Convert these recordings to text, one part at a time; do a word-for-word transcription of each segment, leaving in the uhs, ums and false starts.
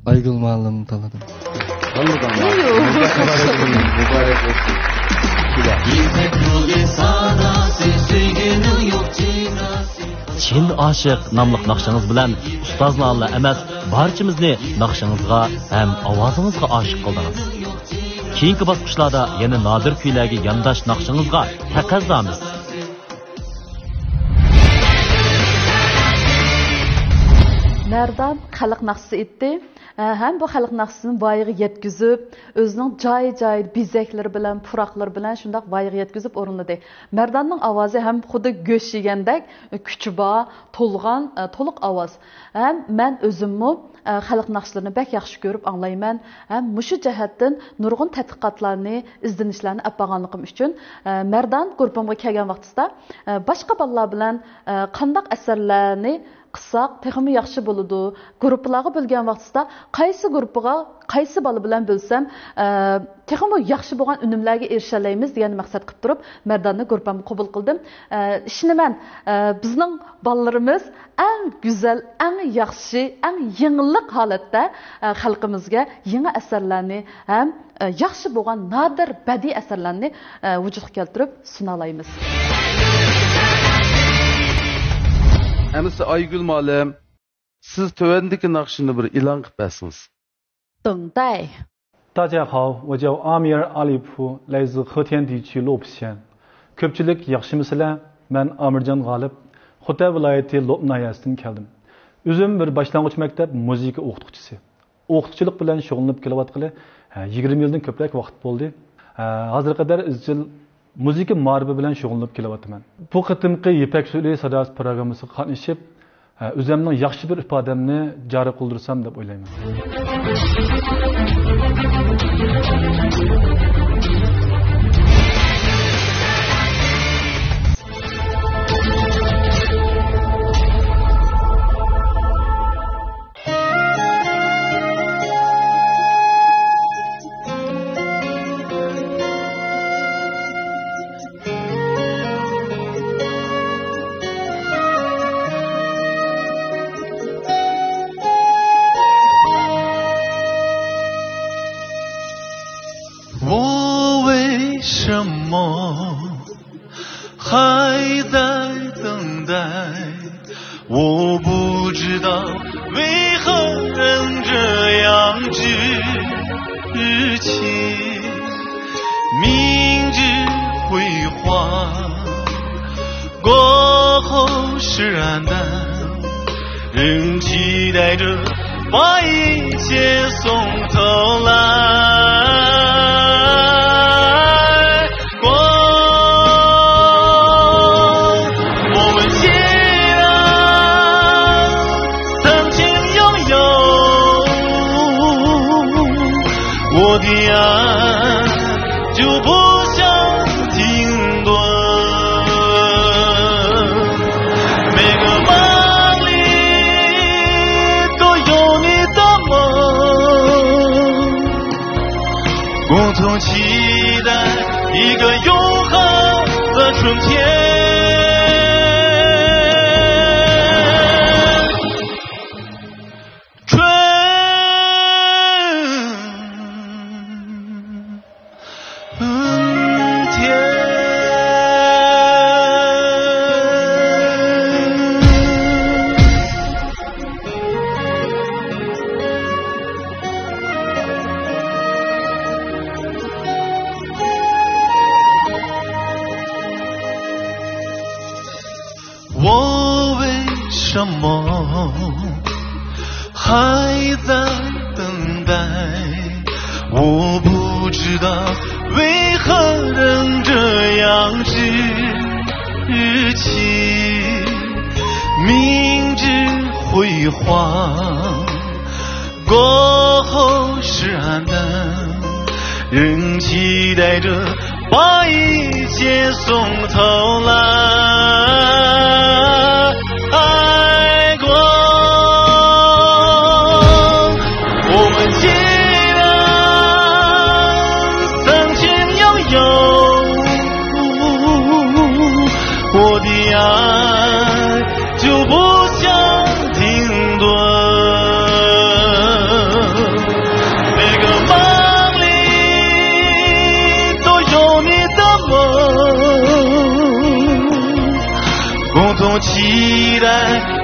ئايگۈل مۇئەللىمنى تاللىدىم. تاللىدىڭلار. مۇبارەك بولسۇن. مۇبارەك بولسۇن. چىن ئاشىق ناملىق ناخشىڭىز بىلەن ئۇستازلارلا ئەمەس، بارچىمىزنى ناخشىڭىزغا ھەم ئاۋازىڭىزغا ئاشىق قىلدىڭىز. كېيىنكى باسقۇچلاردا يەنە نادىر كۈيلەرگە يانداش ناخشىڭىزغا تەقەززامىز. مەردان خەلق ناخشىسى ئېيتتى. ھە، ھەم بۇ خەلق ناخشىسىنى ۋايىغا يەتكۈزۈپ، ئۆزىنىڭ جاي-جاي بېزەكلىرى بىلەن، پۇراقلىرى بىلەن شۇنداق ۋايىغا يەتكۈزۈپ ئورۇنلىدى. مەرداننىڭ ئاۋازى ھەم خۇددى گۆش يېگەندەك كۈچى بار، تولغان، ئە، تولۇق ئاۋاز. ھەم مەن ئۆزۈممۇ، ئە، خەلق ناخشىلىرىنى بەك ياخشى كۆرۈپ ئاڭلايمەن. ھەم مۇشۇ جەھەتتىن نۇرغۇن تەتقىقاتلارنى، ئىزدىنىشلەرنى ئەپ بارغانلىقىم ئۈچۈن، ئە، مەردان گۇرۇپپامغا كەلگەن ۋاقتىسىدا، ئە، باشقا بالىلار بىلەن، ئە، قانداق ئەسەرلەرنى قىلساق تېخىمۇ ياخشى بولىدۇ. گۇرۇپپىلارغا بۆلگەن ۋاقتىسىدا قايسى گۇرۇپپىغا قايسى بالا بىلەن بۆلسەم، ئە، تېخىمۇ ياخشى بولغان ئۈنۈملەرگە ئېرىشەلەيمىز دېگەن مەقسەت قىلىپ تۇرۇپ، مەرداننى گۇرۇپپامغا قوبۇل قىلدىم. ئە، ئىشىنىمەن، ئە، بىزنىڭ بالىلىرىمىز ئەڭ گۈزەل، ئەڭ ياخشى، ئەڭ يېڭىلىق ھالەتتە، ئە، خەلقىمىزگە يېڭى ئەسەرلەرنى ھەم، ئە، ياخشى بولغان نادىر بەدىئىي ئەسەرلەرنى، ئە، ۋۇجۇدقا كەلتۈرۈپ سۇنالايمىز. ئەمىسە ئايگۈل مۇئەللىم، سىز تۆۋەندىكى ناخشىنى بىر ئېلان قىلىپ بەرسىڭىز. 等待。大家好，我叫阿米尔·阿里普，来自和田地区洛普县。 كۆپچىلىك ياخشىمۇسىلەر؟ مەن ئامىرجان غالىپ، خوتەن ۋىلايىتى لوپ ناھىيەسىدىن كەلدىم. ئۆزۈم بىر باشلانغۇچ مەكتەپ مۇزىكا ئوقۇتقۇچىسى. ئوقۇتقۇچىلىق بىلەن شۇغۇللىنىپ كېلىۋاتقىلى، ھە، يىگىرمە يىلدىن كۆپرەك ۋاقىت بولدى. ھە، ھازىرغا قەدەر ئىزچىل مۇزىكا مائارىپى بىلەن شۇغۇللىنىپ كېلىۋاتىمەن. بۇ قېتىمقى يىپەك يولى ساداسى پروگراممىسىغا قاتنىشىپ، ھە، ئۆزۈمنىڭ ياخشى بىر ئىپادەمنى جارى قىلدۇرسام دەپ ئويلايمەن.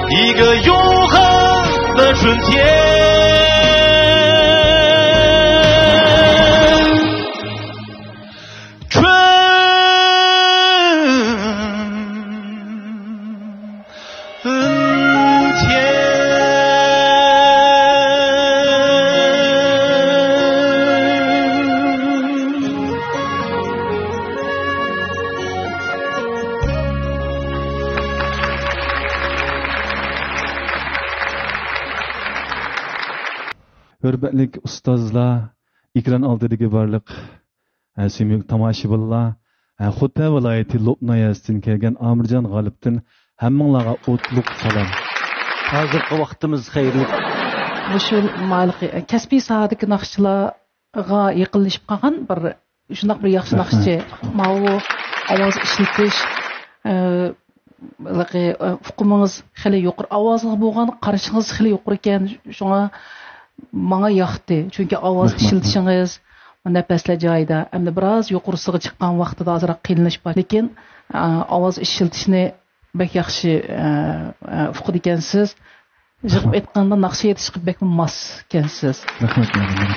一个永恒的春天。春天。 ھۆرمەتلىك ئۇستازلار، ئېكران ئالدىدىكى بارلىق، ھە، سۆيۈملۈك تاماشىبىنلار، ھە، خوتەن ۋىلايىتى لوپ ناھىيەسىدىن كەلگەن ئامىرجان غالىپتىن ھەممىڭلارغا ئوتلۇق سالام. ھازىرقى ۋاقتىمىز خەيرلىك. مۇشۇ مالىقى، كەسپىي ساھەدىكى ناخشىلارغا يېقىنلىشىپ قالغان بىر، شۇنداق بىر ياخشى ناخشىچى. ماۋۇ ئاۋاز ئىشلىتىش، ئە، ھېلىقى، ئە، ئۇقۇمىڭىز خېلى يۇقىرى، ئاۋازىغا بولغان قارىشىڭىز خېلى يۇقىرى ئىكەن، شۇڭا ماڭا ياقتى. چۈنكى ئاۋاز ئىشلىتىشىڭىز، نەپەسلەر جايىدا، ئەمدى بىراز يۇقىرىسىغا چىققان ۋاقتىدا ئازراق قىينىلىش بار. لېكىن، ئا، ئاۋاز ئىشلىتىشنى بەك ياخشى، ئە، ئە، ئۇقىدىكەنسىز. يىغىپ ئېيتقاندا، ناخشا ئېيتىشقا بەكمۇ ماس ئىكەنسىز. رەھمەت، مەمنۇن.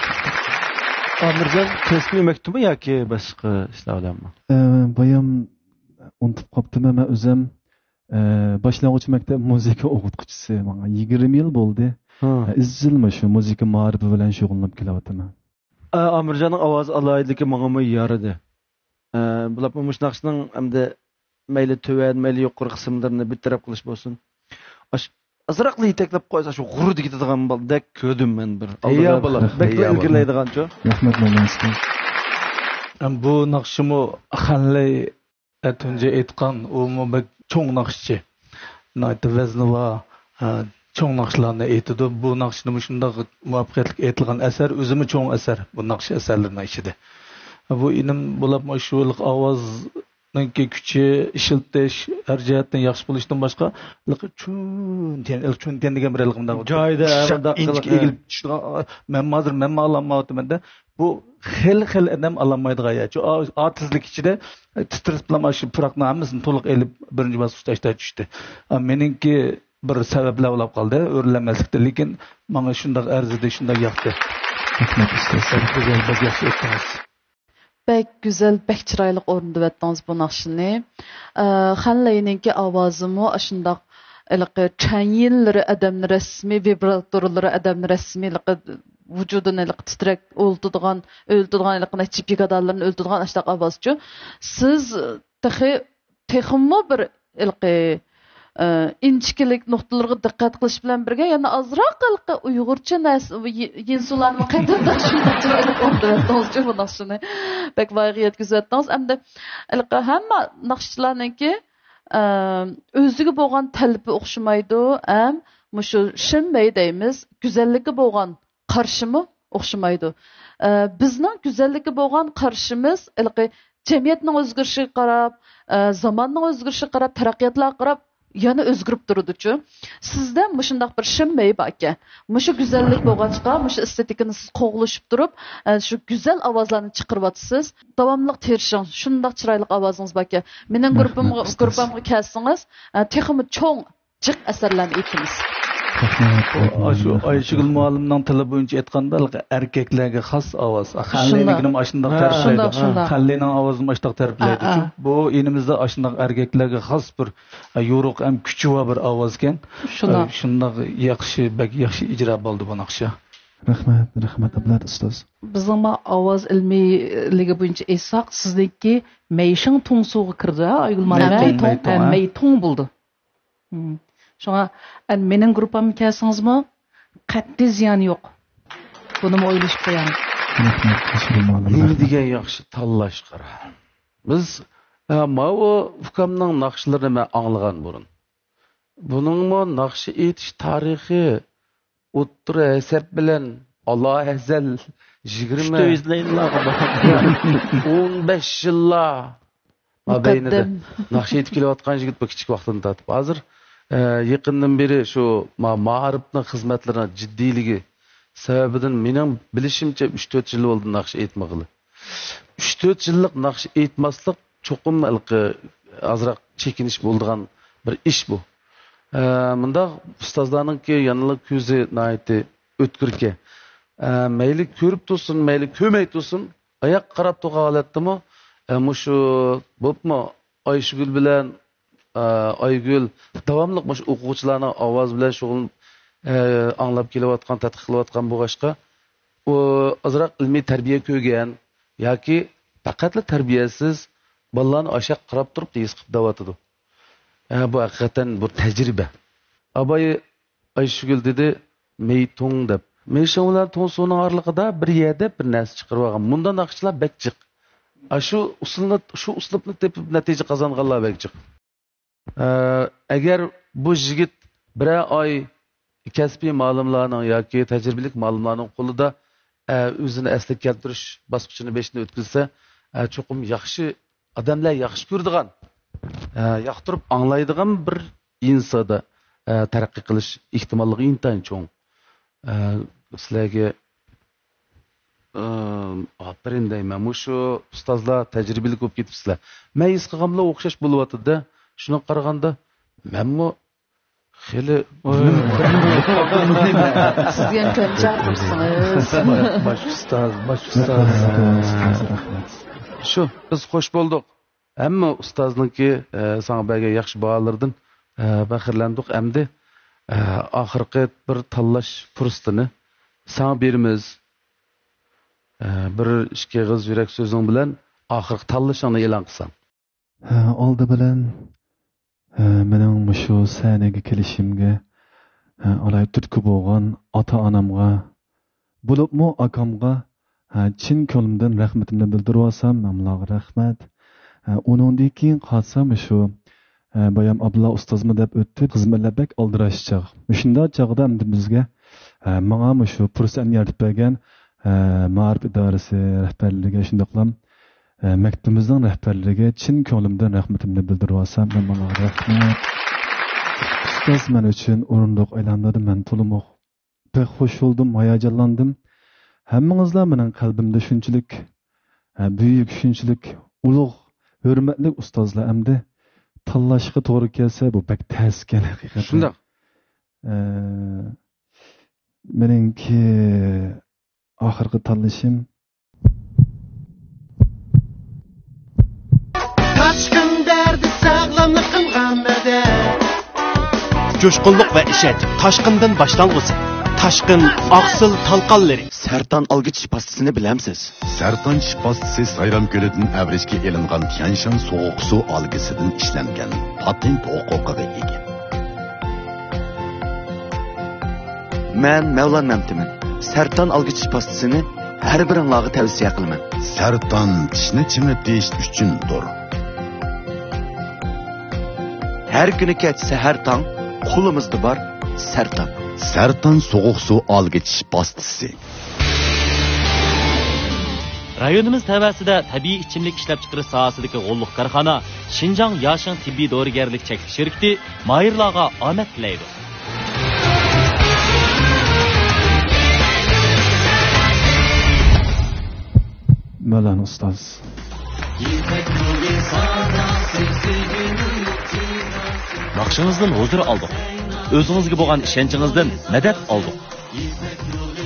ئامىرجان، كەسپىي مەكتۇپمۇ ياكى باشقا ئىشلار بىلەنمۇ؟ ئە، بايام ئۇنتۇپ قاپتىمەن مەن ئۆزۈم. ئە، باشلانغۇچ مەكتەپ مۇزىكا ئوقۇتقۇچىسى ماڭا يىگىرمە يىل بولدى. ھە. ئە، ئىزچىل مۇشۇ مۇزىكا مائارىپى بىلەن شۇغۇللىنىپ كېلىۋاتىمەن. ئە، ئامىرجاننىڭ ئاۋاز ئالاھىدىلىكى ماڭىمۇ يارىدى. ئە، بولۇپمۇ مۇشۇ ناخشىنىڭ ئەمدى مەيلى تۆۋەن، مەيلى يۇقىرى قىسىملىرىنى بىر تەرەپ قىلىش بولسۇن. ئاش-، ئازراقلا يېتەكلەپ قويسا، شۇ غۇرۇدە كېتىدىغان بالىدەك كۆردۈم مەن بىر. تەييار بولا، بەكلا تەييار بولا. ئىلگىرىلەيدىغانچۇ. رەھمەت، مەمنۇن. ھەم بۇ ناخشىمۇ خەنلەي تۇنجى ئېيتقان، ئۇمۇ بەك چوڭ ناخشىچى. ناھايىتى ۋەزنىۋار، ھە، چوڭ ناخشىلارنى ئېيتىدۇ. بۇ ناخشىنى مۇشۇنداق مۇۋەپپەقىيەتلىك ئېيتىلغان ئەسەر ئۆزىمۇ چوڭ ئەسەر، بۇ ناخشا ئەسەرلىرىنىڭ ئىچىدە. بۇ ئىنىم بولۇپمۇ شۇ ئاۋازنىڭكى كۈچى، ئىشلىتىش ھەر جەھەتتىن ياخشى بولۇشتىن باشقا، چۈنتيەن، چۈنتيەن دېگەن بىر ھېلىقى مۇنداق جايىدا، مۇنداق ئىنچىكە قىلىپ، ئېگىلىپ چۈشىدىغان، مەنمۇ ھازىر مەنمۇ ئالالمايۋاتىمەن-دە. بۇ خېلى، خېلى ئادەم ئالالمايدىغان يەر. شۇ ئا-، ئا تېزلىك ئىچىدە، ئە، تىترىتىپلا شۇ پۇراقنىڭ ھەممىسىنى تولۇق ئېلىپ، بىرىنچى باسقۇچتا ئاشتا چۈشتى. ئا، مېنىڭكى بىر سەۋەبلەر بولاپ قالدى، ئۆرلەنمەسلىكتە. لېكىن ماڭا شۇنداق ئەرزىدى، شۇنداق ياقتى. رەھمەت، ئۇستاز. بەك گۈزەل، بەك ياخشى ئېيتتىڭىز. بەك گۈزەل، بەك چىرايلىق ئورۇندىۋەتتىڭىز بۇ ناخشىنى. ئە، خەنلەينىڭكى ئاۋازىمۇ ئاشۇنداق، ھېلىقى چەنيىنلىرى ئادەمنى رەسمىي، ۋىبراتورلىرى ئادەمنى رەسمىي، ھېلىقى ۋۇجۇدىنى ھېلىقى تىترەك ئۇلىتىدىغان، ئۆلتىدىغان، ھېلىقى نەچچە پىگادانلىرىنى ئۆلتىدىغان ئاشۇنداق ئاۋازچۇ. سىز تېخى، تېخىمۇ بىر ھېلىقى، ئى، ئىنچىكىلىك نۇقتىلىرىغا دىققەت قىلىش بىلەن بىرگە، يەنە ئازراق ھېلىقى ئۇيغۇرچە نەرسە، ي-، يىنسۇلارنى قېتىمدا شۇنداق چىرايلىق ئوينىتىۋەتتىڭىزچۇ بۇ ناخشىنى. بەك ۋايىغا يەتكۈزۈۋەتتىڭىز. ئەمدى ھېلىقى ھەممە ناخشىچىلارنىڭكى، ئى، ئۆزىگە بولغان تەلىپى ئوخشىمايدۇ، ھەم مۇشۇ شىنمەي دەيمىز، گۈزەللىككە بولغان قارىشىمۇ ئوخشىمايدۇ. ئە، بىزنىڭ گۈزەللىككە بولغان قارىشىمىز ھېلىقى جەمئىيەتنىڭ ئۆزگىرىشىگە قاراپ، ئە، زاماننىڭ ئۆزگىرىشىگە قاراپ، تەرەققىياتلارغا قاراپ يەنە ئۆزگىرىپ تۇرىدۇچۇ. سىزدە مۇشۇنداق بىر شىنمەي باركەن. مۇشۇ گۈزەللىك بولغاچقا، مۇشۇ ئېستېتىكىنى سىز قوغلىشىپ تۇرۇپ، ئە، شۇ گۈزەل ئاۋازلارنى چىقىرىۋاتىسىز. داۋاملىق تىرىشىڭ، شۇنداق چىرايلىق ئاۋازىڭىز باركەن. مېنىڭ گۇرۇپپامغا، رەھمەت، ئۇستاز. گۇرۇپپامغا كەلسىڭىز، ئە، تېخىمۇ چوڭ جىق ئەسەرلەرنى ئېيتىمىز. رەھمەت، رەھمەت، ئاشۇ رەھمەت. ئايشىگۈل مۇئەللىمنىڭ تىلى بويىچە ئېيتقاندا، ھېلىقى ئەركەكلەرگە خاس ئاۋاز. خەنلەينىڭكىنىمۇ ئاشۇنداق تەرىپلەيدۇ. شۇنداق، شۇنداق. خەنلەينىڭ ئاۋازىنىمۇ ئاشۇنداق تەرىپلەيدۇ. ھە، ھە. بۇ ئىنىمىزدە ئاشۇنداق ئەركەكلەرگە خاس بىر، ئە، يورۇق ھەم كۈچى بار بىر ئاۋاز ئىكەن. شۇنداق. ئە، شۇنداق ياخشى، بەك ياخشى ئىجرا بولدى بۇ ناخشا. رەھمەت، رەھمەت، ئابلەت ئۇستاز. بىزنىڭ ما ئاۋاز ئىلمىيلىكى بويىچە ئېيتساق، سىزنىڭكى مەيشىڭ تۇڭسۇغا كىرىدۇ، ھە، ئايگۈل مۇئەللىم؟ مەيتۇڭ، مەيتۇڭ، مەيتۇڭ، ھە؟ مەيتۇڭ بولدى. مم. شۇڭا، ئەن مېنىڭ گۇرۇپپامغا كەلسىڭىزمۇ، قەتئىي زىيانى يوق. بۇنىمۇ ئويلىشىپ قويۇڭ. رەھمەت، ئاشۇ مانا نېمە رەھمەت. دېگەن ياخشى تاللاش قارا. بىز، ھە، ماۋۇ ئۇكامنىڭ ناخشىلىرىنى مەن ئاڭلىغان بۇرۇن. بۇنىڭمۇ ناخشا ئېيتىش تارىخى ئوتتۇرا ھەسەپ بىلەن ئالا ئەزەل يىگىرمە، ئۈچتە يۈزلەينلارغا بار. ئون بەش يىللار مابەينىدە مۇقەددەم. ناخشا ئېيتىپ كېلىۋاتقان يىگىت بۇ كىچىك ۋاقتىدىن تارتىپ. ھازىر، ئە، يېقىندىن بېرى شۇ ما-، مائارىپنىڭ خىزمەتلىرىنىڭ جىددىيلىكى سەۋەبىدىن مېنىڭ بىلىشىمچە ئۈچ تۆت يىل بولدى ناخشا ئېيتمىغىلى. ئۈچ تۆت يىللىق ناخشا ئېيتماسلىق چوقۇم ھېلىقى ئازراق چېكىنىش بولىدىغان بىر ئىش بۇ. ئە، مۇنداق ئۇستازلارنىڭكى يەنىلا كۆزى ناھايىتى ئۆتكۈركەن. ئە، مەيلى كۆرۈپ تۇرسۇن، مەيلى كۆرمەي تۇرسۇن، ئاياققا قاراپ تۇرغان ھالەتتىمۇ، ئە، مۇشۇ بولۇپمۇ ئايشىگۈل بىلەن، ئە، ئايگۈل داۋاملىق مۇشۇ ئوقۇغۇچىلارنىڭ ئاۋازى بىلەن شۇغۇل-، ئە، ئاڭلاپ كېلىۋاتقان، تەتقىق قىلىۋاتقان بولغاچقا، ئۇ ئازراق ئىلمىي تەربىيە كۆرگەن ياكى پەقەتلا تەربىيەسىز بالىلارنى ئاشاق قاراپ تۇرۇپ ھېس قىلىپ دەۋاتىدۇ. ئە، بۇ ھەقىقەتەن بىر تەجرىبە. ئاباي ئايشىگۈل دېدى، «مېيى توڭ» دەپ. مېيى شىڭ بىلەن توڭ سۇنىڭ ئارىلىقىدا بىر يەردە بىر نەرسە چىقىرىۋالغان. مۇنداق ناخشىچىلار بەك جىق. ئاشۇ ئۇسۇلنى، شۇ ئۇسلۇبنى تېپىپ نەتىجە قازانغانلار بەك جىق. ئە، ئەگەر بۇ يىگىت بىرەر ئاي كەسپىي مالىملارنىڭ ياكى تەجرىبىلىك مالىملارنىڭ قولىدا، ئە، ئۆزىنى ئەسلىگە كەلتۈرۈش باسقۇچىنى بېشىدىن ئۆتكۈزسە، ئە، چوقۇم ياخشى، ئادەملەر ياخشى كۆرىدىغان، ئە، ياقتۇرۇپ ئاڭلايدىغان بىر ئىنساندا، ئە، تەرەققىي قىلىش ئېھتىماللىقى ئىنتايىن چوڭ. ئە، سىلەرگە، ئە، ئاپىرىن دەيمەن. مۇشۇ ئۇستازلار تەجرىبىلىك بولۇپ كېتىپسىلەر. مەن ھېس قىلغانلا ئوخشاش بولۇۋاتىدۇ-دە. شۇنىڭغا قارىغاندا، مەنمۇ خېلى سىز يەنە كۆنچاق تۇرسىڭىز. باش ئۇستاز، باش ئۇستاز. شۇ، بىز خوش بولدۇق. ھەممە ئۇستازنىڭكى، ئە، ساڭا بەرگەن ياخشى باھالىرىدىن، ئە، پەخىرلەندۇق. ئەمدى، ئە، ئاخىرقى بىر تاللاش پۇرسىتىنى ساڭا بېرىمىز. ئە، بىر ئىككى ئېغىز يۈرەك سۆزۈڭ بىلەن ئاخىرقى تاللىشىڭنى ئېلان قىلساڭ. ھە، ئالدى بىلەن، ھە، مېنىڭ مۇشۇ سەھنىگە كېلىشىمگە، ھە، ئالاھىدە تۈرتكە بولغان ئاتا-ئانامغا، بولۇپمۇ ئاكامغا، ھە، چىن كۆڭلۈمدىن رەھمىتىمنى بىلدۈرۈۋالسام، مەن بۇلارغا رەھمەت. ھە، ئۇنىڭدىن كېيىن قالسا مۇشۇ، ھە، بايام ئابدۇللا ئۇستازمۇ دەپ ئۆتتى. قىزمەنلەر بەك ئالدىراش چاغ. مۇشۇنداق چاغدا ئەمدى بىزگە، ھە، ماڭا مۇشۇ پۇرسەتنى يارىتىپ بەرگەن، ھە، مائارىپ ئىدارىسى رەھبەرلىرىگە، شۇنداقلا، ھە، مەكتىپىمىزنىڭ رەھبەرلىرىگە چىن كۆڭلۈمدىن رەھمىتىمنى بىلدۈرۈۋالسام، مەن ماڭا رەھمەت. ئۇستاز مەن ئۈچۈن ئورۇندۇق ئايلاندۇردى، مەن تولىمۇ بەك خوش بولدۇم، ھاياجانلاندىم. ھەممىڭىزلار مېنىڭ قەلبىمدە شۇنچىلىك، ھە، بۈيۈك، شۇنچىلىك ئۇلۇغ، ھۆرمەتلىك ئۇستازلار ئەمدى تاللاشقا توغرا كەلسە، بۇ بەك تەسكەن ھەقىقەتەن. شۇنداق. ئە، مېنىڭكى ئاخىرقى تاللىشىم. تاشقىن دەردى ساغلاملىق قىلغان مەدەت. جۇشقۇنلۇق ۋە ئىشەنچ تاشقىندىن باشلانغۇسى. تاشقىن ئاقسىل تالقانلىرى. سەرتان ئالگۈچ پاستىسىنى بىلەمسىز؟ سەرتان چىش پاستىسى سايرام كۆلىدىن ئەۋرىشكە ئېلىنغان تيەنشان سوغۇق سۇ ئالگىسىدىن ئىشلەنگەن، پاتېنت ھوقۇقىغا ئىگە. مەن مەۋلان مەمتىمىن. سەرتان ئالگۈچ پاستىسىنى ھەر بىرىڭلارغا تەۋسىيە قىلىمەن. سەرتان چىشنى چىڭىتىش ئۈچۈندۇر. ھەر كۈنى كەچ سەھەر تاڭ، قولىمىزدا بار سەرتان. سەرتان سوغۇق سۇ ئالگۈچ پاستىسى. رايونىمىز تەۋەسىدە تەبىئىي ئىچىملىك ئىشلەپچىقىرىش ساھەسىدىكى غوللۇق كارخانا شىنجاڭ ياشىڭ تېببىي دورىگەرلىك چەكلىك شىركىتى ماھىرلارغا ئامەت تىلەيدۇ. مەۋلان ئۇستاز. ناخشىڭىزدىن ھۇزۇر ئالدۇق. ئۆزىڭىزگە بولغان ئىشەنچىڭىزدىن مەدەت ئالدۇق.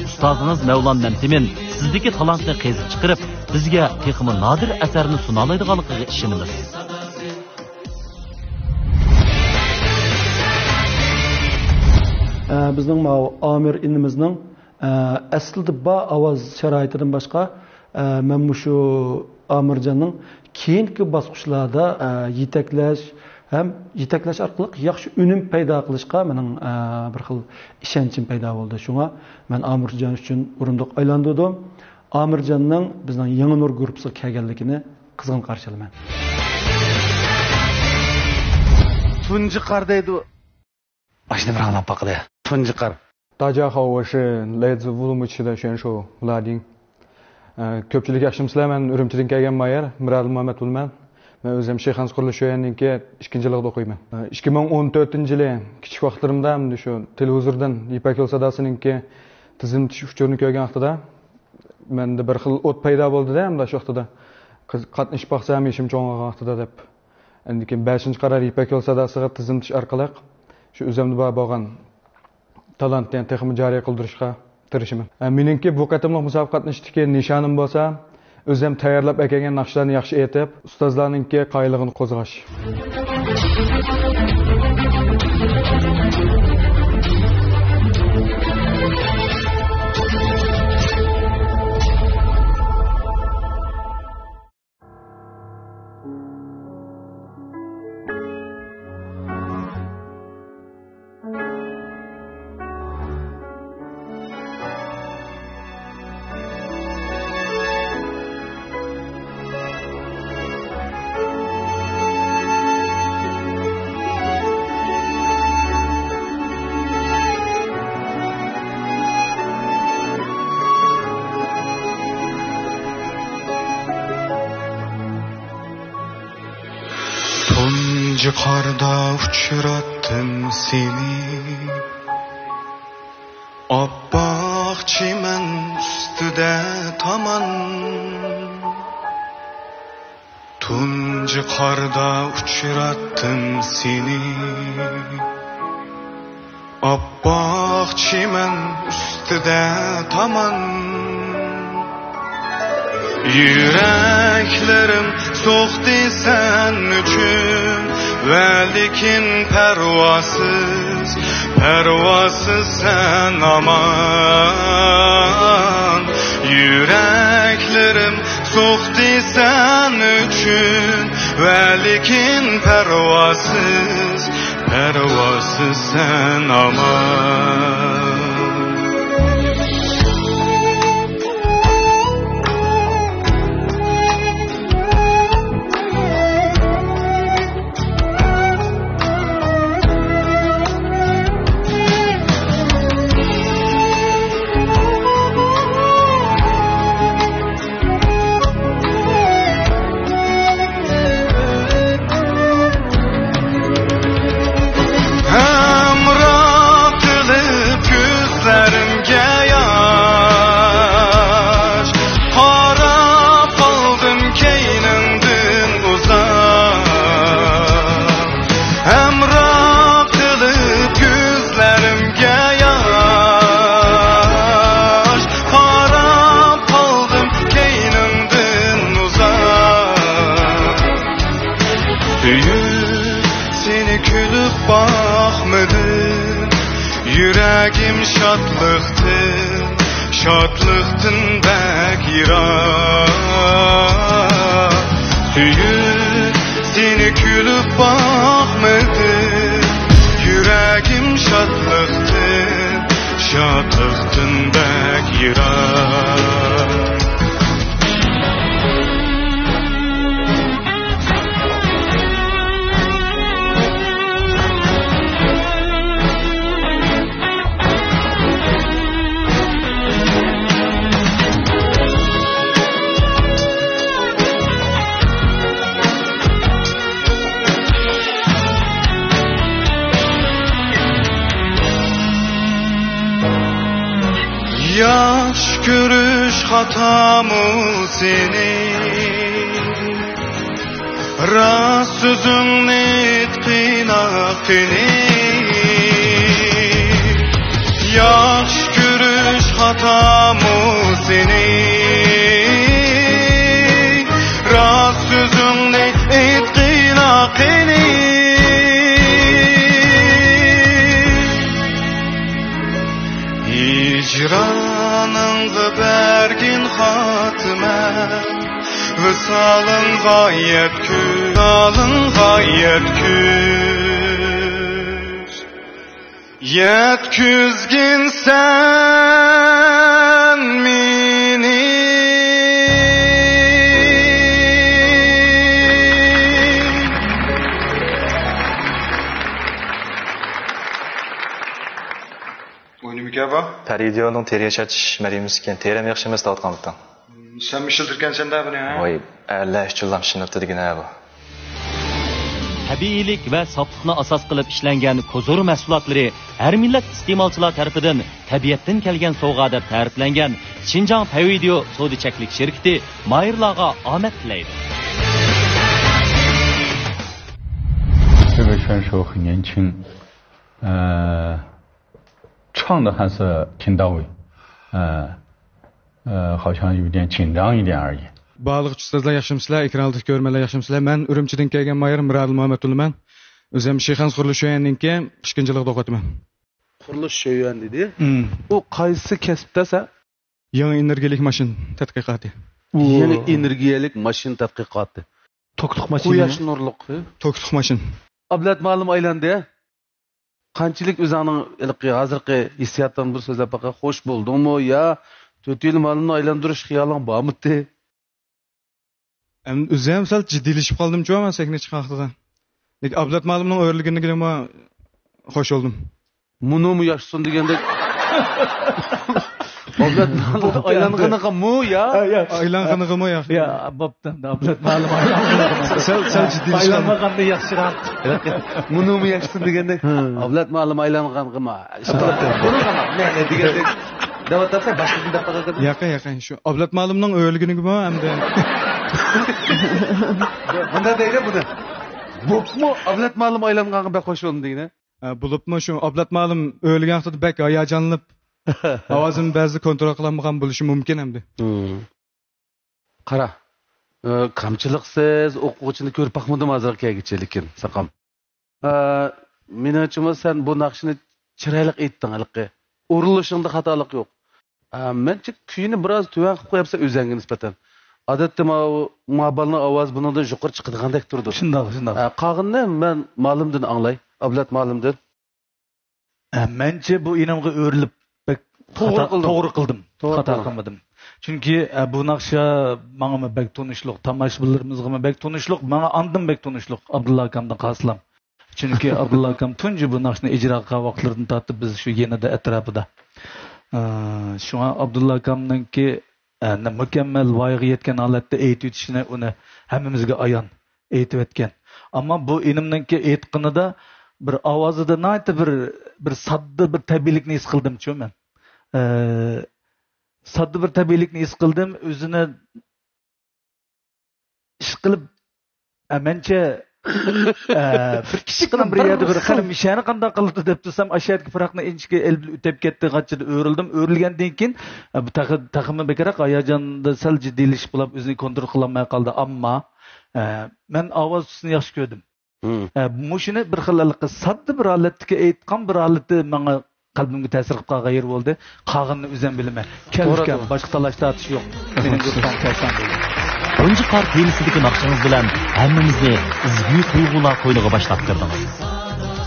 ئۇستازىڭىز مەۋلان مەمتىمىن سىزدىكى تالانتنى قېزىپ چىقىرىپ، بىزگە تېخىمۇ نادىر ئەسەرنى سۇنالايدىغانلىقىغا ئىشىنىمىز. ئە، بىزنىڭ ماۋۇ ئامىر ئىنىمىزنىڭ، ئە، ئەسلىدە بار ئاۋاز شارائىتىدىن باشقا، ئە، مەن مۇشۇ ئامىرجاننىڭ كېيىنكى باسقۇچلاردا، ئە، يېتەكلەش ھەم يېتەكلەش ئارقىلىق ياخشى ئۈنۈم پەيدا قىلىشقا مېنىڭ، ئە، بىر خىل ئىشەنچىم پەيدا بولدى. شۇڭا مەن ئامىرجان ئۈچۈن ئورۇندۇق ئايلاندۇردۇم. ئامىرجاننىڭ بىزنىڭ يېڭى نۇر گۇرۇپپىسىغا كەلگەنلىكىنى قىزغىن قارشى ئالىمەن. تۇنجى قار دەيدۇ. 阿西尼布朗拉巴格的。 تۇنجى قار. 大家好，我是来自乌鲁木齐的选手 Vladin. 呃， كۆپچىلىك ياخشىمۇسىلەر؟ مەن ئۈرۈمچىدىن كەلگەن مايەر، مىرادىل مۇھەممەت بولىمەن. مەن ئۆزۈم شىخەنزە قۇرۇلۇش شۆيۈەننىڭكى ئىككىنچى يىللىقىدا ئوقۇيمەن. ئە، ئىككى مىڭ ئون تۆتىنچى يىلى كىچىك ۋاقىتلىرىمدا ئەمدى شۇ تېلېۋىزوردىن يىپەك يولى ساداسىنىڭكى تىزىملىتىش ئۇچۇرىنى كۆرگەن ۋاقتىدا مەندە بىر خىل ئوت پەيدا بولدى-دە، ئەمدى شۇ ۋاقتىدا قىز-، قاتنىشىپ باقسام يېشىم چوڭ بولغان ۋاقتىدا دەپ. ئاندىن كېيىن بەشىنچى قارار يىپەك يولى ساداسىغا تىزىملىتىش ئارقىلىق شۇ ئۆزۈمدە بار بولغان تالانتنى تېخىمۇ جارى قىلدۇرۇشقا تىرىشىمەن. ئە، مېنىڭكى بۇ قېتىملىق مۇسابىقە قاتنىشىشتىكى نىشانىم بولسا، ئۆزۈم تەييارلاپ ئەكەلگەن ناخشىلارنى ياخشى ئېيتىپ، ئۇستازلارنىڭكى قايىللىقىنى قوزغاش. تۇنجى قاردا ئۇچراتتىم سېنى، ئاپئاق چىمەن ئۈستىدە تامان. تۇنجى قاردا ئۇچراتتىم سېنى، ئاپئاق چىمەن ئۈستىدە تامان. يۈرەكلىرىم سوقتى سەن ئۈچۈن، ۋە لېكىن پەرۋاسىز، پەرۋاسىز سەن ئامان. يۈرەكلىرىم سوقتى سەن ئۈچۈن، ۋە لېكىن پەرۋاسىز، پەرۋاسىز سەن ئامان. ھەمراھ قىلىپ كۆزلىرىمگە ياش، قاراپ قالدىم كەينىڭدىن ئۇزاق. ھەمراھ قىلىپ كۆزلىرىمگە ياش، قاراپ قالدىم كەينىڭدىن ئۇزاق. سۆيۈپ سېنى كۈلۈپ باقمىدىم، يۈرەكىم شادلىقتىن، شادلىقتىن بەك يىراق. سۆيۈپ سېنى كۈلۈپ باقمىدىم، يۈرەكىم شادلىقتىن، شادلىقتىن بەك يىراق. ياخشى كۆرۈش خاتامۇ سېنى؟ راست سۆزۈڭنى ئېيتقىنا قېنى. ياخشى كۆرۈش خاتامۇ سېنى؟ راست سۆزۈڭنى ئېيتقىنا قېنى. ھىجرانىڭغا بەرگىن خاتىمە، ۋىسالىڭغا يەتكۈز، ۋىسالىڭغا يەتكۈز، يەتكۈزگىن سەن مېنى. ئوينىمىكەن بۇ؟ پەرىدىيونىڭ تېرە ياشارتىش مەرھىمىسى ئىكەن، تېرەم ياخشى ئەمەس دەۋاتقانمىتىڭ؟ سەنمۇ ئىشلىتىدىكەنسەن-دە بۇنى، ھە؟ ۋاي، ئەرلەر ئۈچۈنلا ئىشلىنىپتۇ دېگىنە بۇ. تەبىئىيلىك ۋە ساپلىقنى ئاساس قىلىپ ئىشلەنگەن كوزۇر مەھسۇلاتلىرى ھەر مىللەت ئىستېمالچىلار تەرىپىدىن تەبىئەتتىن كەلگەن سوۋغا دەپ تەرىپلەنگەن شىنجاڭ پەيۋىدىيو سودا چەكلىك شىركىتى ماھىرلارغا ئامەت تىلەيدۇ. 特别选手很年轻，呃，唱得还是挺到位，呃，呃，好像有点紧张一点而已。 بارلىق ئۇستازلار ياخشىمۇسىلەر؟ ئېكران ئالدىدىكى كۆرۈرمەنلەر ياخشىمۇسىلەر؟ مەن ئۈرۈمچىدىن كەلگەن ماھىر مىرادىل مۇھەممەتئۇلىمەن. ئۆزۈم شىخەنزە قۇرۇلۇش شۆيۈەننىڭكى ئىككىنچى يىللىقىدا ئوقۇۋاتىمەن. قۇرۇلۇش شۆيۈەن دېدى. ئۇ قايسى كەسىپتە سەن؟ يېڭى ئېنېرگىيەلىك ماشىنا تەتقىقاتى. يېڭى ئېنېرگىيەلىك ماشىنا تەتقىقاتى. توكلۇق ماشىنا. قۇياش نۇرلۇق. توكلۇق ماشىنا. ئابلەت مۇئەللىم ئايلاندى. قانچىلىك ئۆزۈڭنىڭ ھېلىقى ھازىرقى ھېسسىياتىڭ بىر سۆزلەپ باقاي. خوش بولدۇڭمۇ يا تۆتىيىل مۇئەللىمنى ئايلاندۇرۇش خىيالىڭ بارمىدى؟ ئەمدى ئۆزى ھەم سەل جىددىيلىشىپ قالدىمچۇ مەن سەھنىگە چىققان ۋاقتىدا. لېكىن ئابلەت مۇئەللىمنىڭ ئۆرلىگىنىگىمۇ خوش بولدۇم. مۇنۇمۇ ياشىسۇن دېگەندەك. ئابلەت مۇئەللىم ئايلانغىنىغىمۇ يا؟ ئايلانغىنىغىمۇ يا؟ يا، بوپتۇ ئەمدى، ئابلەت مۇئەللىم ئايلانغىنىغىمۇ. سەل، سەل جىددىيلىشىپ قالدىم. ئايلانمىغاندا ياخشىراق. مۇنۇمۇ ياشىسۇن دېگەندەك. ئابلەت مۇئەللىم ئايلانغانغىمۇ ئىشقىلىپ، بۇنىڭغىمۇ مەن دېگەندەك دەۋاتامسەن، باشقىسىنى دەپ باقاي. ياقى، ياقى، شۇ ئابلەت مۇئەللىمنىڭ ئۆرلىگىنىگىمۇ ئەمدى. مۇنداق دەيلى بۇنى. بوپمۇ ئابلەت مۇئەللىم ئايلانغانغا بەك خوش بولدۇم دېگىنە. ھە، بولۇپمۇ شۇ ئابلەت مۇئەللىم ئۆرلىگەن ۋاقتىدا بەك ھاياجانلىنىپ، ئاۋازىمنى بەزىدە كونترول قىلالمىغان بولۇشى مۇمكىن ئەمدى. قارا، ئى، كامچىلىقسىز ئوقۇغۇچىنى كۆرۈپ باقمىدىم ھازىرغا كەلگۈچە، لېكىن ساقام. ئى، مېنىڭچىمۇ سەن بۇ ناخشىنى چىرايلىق ئېيتتىڭ ھېلىقى. ئۇرۇلۇشۇڭدا خاتالىق يوق. ئە، مەنچە كۈينى بىراز تۆۋەن قىلىپ قويۇپسەن ئۆزەڭگە نىسبەتەن. ئادەتتە ماۋۇ، ما بالىنىڭ ئاۋازى بۇنىڭدىن يۇقىرى چىقىدىغاندەك تۇرىدۇ. شۇنداق، شۇنداق. ئە، قالغىنىنى مەن مالىمدىن ئاڭلاي، ئابلەت مالىمدىن. ئە، مەنچە بۇ ئىنىمغا ئۆرۈلۈپ بەك توغرا خاتا، قىلدىم. توغرا قىلدىم. توغرا خاتا قىلدىڭ. قىلمىدىم. چۈنكى، ئە، بۇ ناخشا ماڭىمۇ بەك تونۇشلۇق، تاماشىبىنلىرىمىزغىمۇ بەك تونۇشلۇق، ماڭا ئاندىن بەك تونۇشلۇق، ئابدۇللا ئاكامدىن قالسىلام. چۈنكى ئابدۇللا ئاكام تۇنجى بۇ ناخشىنى ئىجرا قىلغان ۋاقىتلىرىدىن تارتىپ بىز شۇ يېنىدا ئەتراپىدا. ئى، شۇڭا ئابدۇللا ئاكامنىڭكى، ئى، مۇكەممەل ۋايىغا يەتكەن ھالەتتە ئېيتىۋېتىشىنى ئۇنى ھەممىمىزگە ئايان ئېيتىۋەتكەن. ئەمما بۇ ئىنىمنىڭكى ئېيتقىنىدا بىر ئاۋازىدا ناھايىتى بىر، بىر ساددا بىر تەبىئىيلىكنى ھېس قىلدىمچۇ مەن. ئى، ساددا بىر تەبىئىيلىكنى ھېس قىلدىم. ئۆزىنى ئىشقىلىپ، ئە، مەنچە، ئە، بىر كىچىككىنە بىر يەردە بىر قېنىم مىشەنى قانداق قىلىدۇ دەپ تۇرسام، ئاشۇ يەردىكى پۇراقنى ئىنچىكە ئېلىپ ئۆتۈپ كەتتى، غاچچىدا ئۆرۈلدۈم. ئۆرۈلگەندىن كېيىن، ئە، بۇ تېخى، تېخىمۇ بەكرەك ھاياجاندا سەل جىددىيلىشىپ قالاپ ئۆزىنى كونترول قىلالماي قالدى. ئەمما، ئە، مەن ئاۋاز تۈسىنى ياخشى كۆردۈم. ئە، مۇشۇنى بىر خىل ھېلىقى ساددا بىر ھالەتتىكى ئېيتقان بىر ھالىتى ماڭا قەلبىمگە تەسىر قىلىپ قالغان يېرى بولدى. قالغىنىنى ئۆزۈم بىلىمەن. كەل ئۇكام، باشقا تالاش تارتىش يوق. مېنىڭ گۇرۇپپام كەلسەڭ بولدى. تۇنجى قار تېمىسىدىكى ناخشىڭىز بىلەن ھەممىمىزنى ئىزگۈ تۇيغۇلار قوينىغا باشلاپ كىردىڭىز.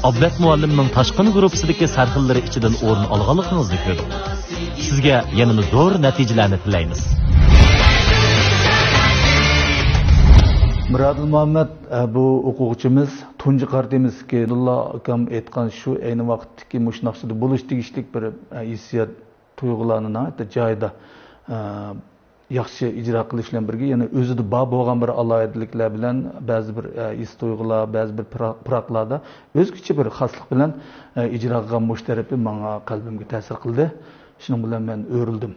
ئابلەت مۇئەللىمنىڭ تاشقىن گۇرۇپپىسىدىكى سەرخىللىرى ئىچىدىن ئورۇن ئالغانلىقىڭىزنى كۆردۇق. سىزگە يەنىمۇ زور نەتىجىلەرنى تىلەيمىز. مىرادىل مۇھەممەد، ئە، بۇ ئوقۇغۇچىمىز تۇنجى قار تېمىسىدىكى ئابدۇللا ئاكام ئېيتقان شۇ ئەينى ۋاقىتتىكى مۇشۇ ناخشىدا بولۇش تېگىشلىك بىر، ئە، ھېسسىيات، تۇيغۇلارنى ناھايىتى جايىدا، ئە، ياخشى ئىجرا قىلىش بىلەن بىرگە، يەنە ئۆزىدە بار بولغان بىر ئالاھىدىلىكلەر بىلەن بەزى بىر، ئە، ھېس تۇيغۇلار، بەزى بىر پىرا-، پىراقلاردا ئۆزگىچە بىر خاسلىق بىلەن، ئە، ئىجرا قىلغان مۇشۇ تەرىپى ماڭا قەلبىمگە تەسىر قىلدى. شۇنىڭ بىلەن مەن ئۆرۈلدۈم.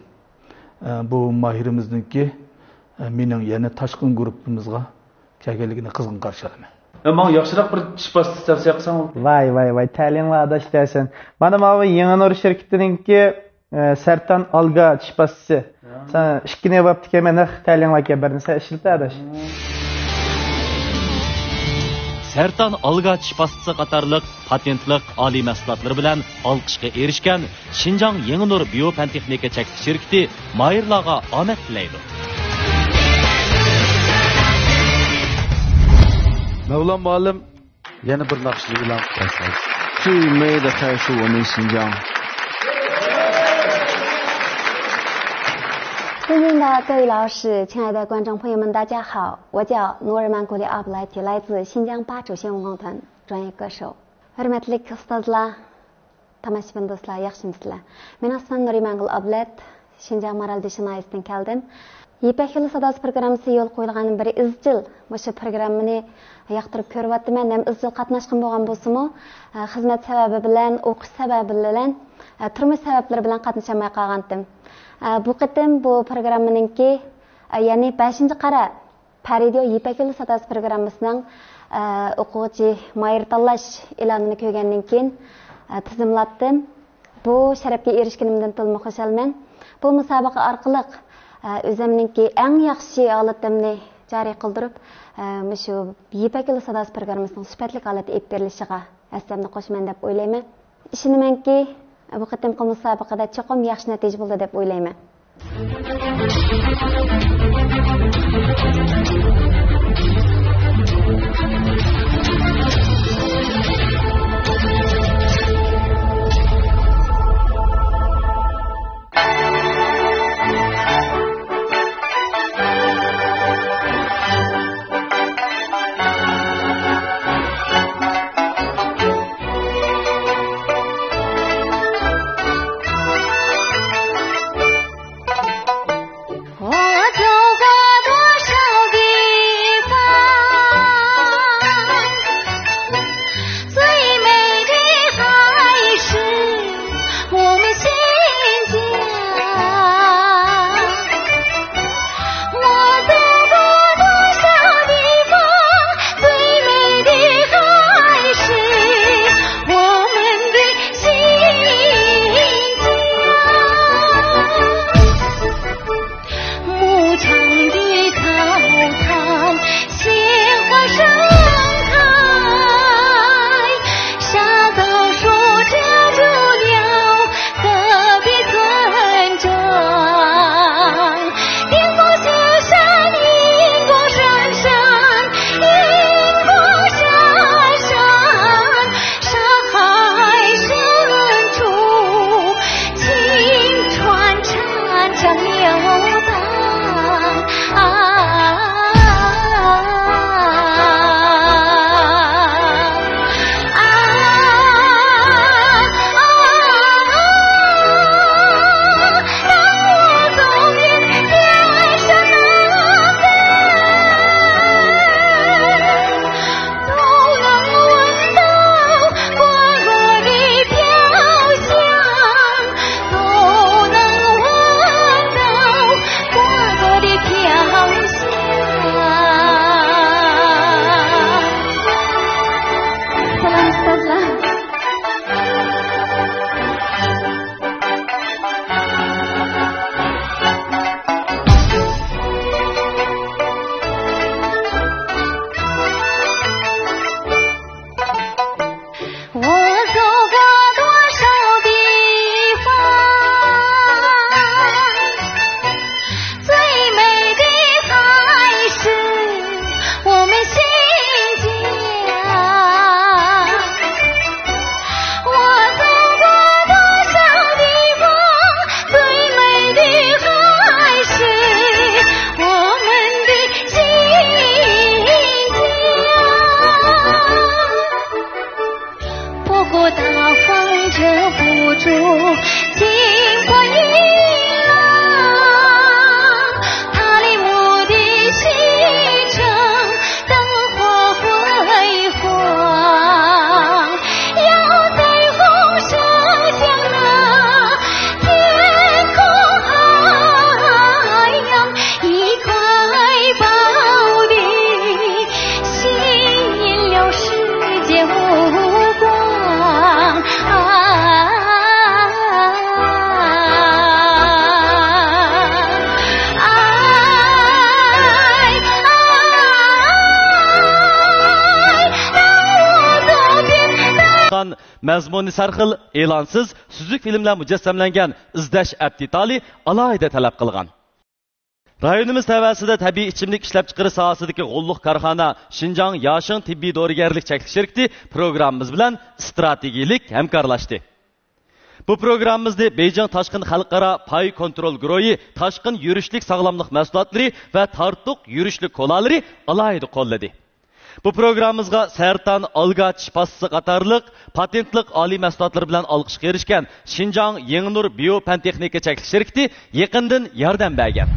ئە، بۇ ماھىرىمىزنىڭكى، ئە، مېنىڭ يەنە تاشقىن گۇرۇپپىمىزغا كەلگەنلىكىنى قىزغىن قارشى ئالىمەن. ئە، ماڭا ياخشىراق بىر چىش پاستىسى تەۋسىيە قىلساڭ. ۋاي، ۋاي، ۋاي، تەلىيىڭلار ئاداش دەرسەن. مانا ماۋۇ يېڭى نۇر شىركىتىنىڭكى، ئە، سەرتان ئالگا چىش پاستىسى. يا. سەن ئىككىنى بوپتىكەن، مەن نەق تەلىيىڭلار كەلگەن بىرنى سەن ئىشلىتە ئاداش. سەرتان ئالگا چىش پاستىسى قاتارلىق پاتېنتلىق ئالىي مەھسۇلاتلىرى بىلەن ئالقىشقا ئېرىشكەن شىنجاڭ يېڭى نۇر بىيو پەن تېخنىكا چەكلىك شىركىتى ماھىرلارغا ئامەت تىلەيدۇ. مەۋلان مۇئەللىم، يەنە بىر ناخشىنى ئېلان قىلىپ بەرسىڭىز. 最美的还是我们新疆。尊敬的各位老师，亲爱的观众朋友们，大家好，我叫努尔曼古里阿布莱提，来自新疆巴楚宣武工团，专业歌手。 ھۆرمەتلىك ئۇستازلار، تاماشىبىن دوستلار، ياخشىمۇسىلەر؟ مېنىڭ ئىسمىم نۇرىمانگۈل ئابلەت، شىنجاڭ مارالبېشى ناھىيەسىدىن كەلدىم. يىپەك يولى ساداسى پروگراممىسى يولغا قويۇلغاندىن بېرى ئىزچىل مۇشۇ پروگراممىنى ياقتۇرۇپ كۆرۈۋاتىمەن ھەم ئىزچىل قاتناشقىنىم بولغان بولسىمۇ، خىزمەت سەۋەبى بىلەن، ئوقۇش سەۋەبى بىلەن، تۇرمۇش سەۋەبلىرى بىلەن قاتنىشالماي قالغانتىم. بۇ قېتىم بۇ پروگراممىنىڭكى، يەنى بەشىنچى قارا پەرىدىيو يىپەك يولى ساداسى پروگراممىسىنىڭ، ئە، ئوقۇغۇچى ماھىر تاللاش ئېلانىنى كۆرگەندىن كېيىن، ئە، تىزىملاتتىم. بۇ شەرەپكە ئېرىشكىنىمدىن تولىمۇ خۇشالمەن. بۇ مۇسابىقە ئارقىلىق، ئە، ئۆزۈمنىڭكى ئەڭ ياخشى ھالىتىمنى جارى قىلدۇرۇپ، ئە، مۇشۇ يىپەك يولى ساداسى پروگراممىسىنىڭ سۈپەتلىك ھالەتتە ئېلىپ بېرىلىشىغا ھەسسەمنى قوشىمەن دەپ ئويلايمەن. ئىشىنىمەنكى، بۇ قېتىمقى مۇسابىقىدە چوقۇم ياخشى نەتىجە بولىدۇ دەپ ئويلايمەن. مەزمۇنى سەرخىل، ئېلانسىز، سۈزۈك فىلىملەر مۇجەسسەملەنگەن ئىزدەش ئەپ دېتالى ئالاھىدە تەلەپ قىلغان. رايونىمىز تەۋەسىدە تەبىئىي ئىچىملىك ئىشلەپچىقىرىش ساھەسىدىكى غوللۇق كارخانا شىنجاڭ ياشىڭ تېببىي دورىگەرلىك چەكلىك شىركىتى پروگراممىمىز بىلەن ئىستراتېگىيىلىك ھەمكارلاشتى. بۇ پروگراممىمىزنى بېيجىڭ تاشقىن خەلقئارا پاي كونترول گۇرۇھى تاشقىن يۈرۈشلۈك ساغلاملىق مەھسۇلاتلىرى ۋە تارتۇق يۈرۈشلۈك كولالىرى ئالاھىدە قوللىدى. بۇ پروگراممىمىزغا سەرطان، ئالگا، چىش پاستىسى قاتارلىق پاتېنتلىق ئالىي مەھسۇلاتلىرى بىلەن ئالقىشقا ئېرىشكەن شىنجاڭ يېڭىنۇر بىيو پەن تېخنىكا چەكلىك شىركىتى يېقىندىن ياردەم بەرگەن.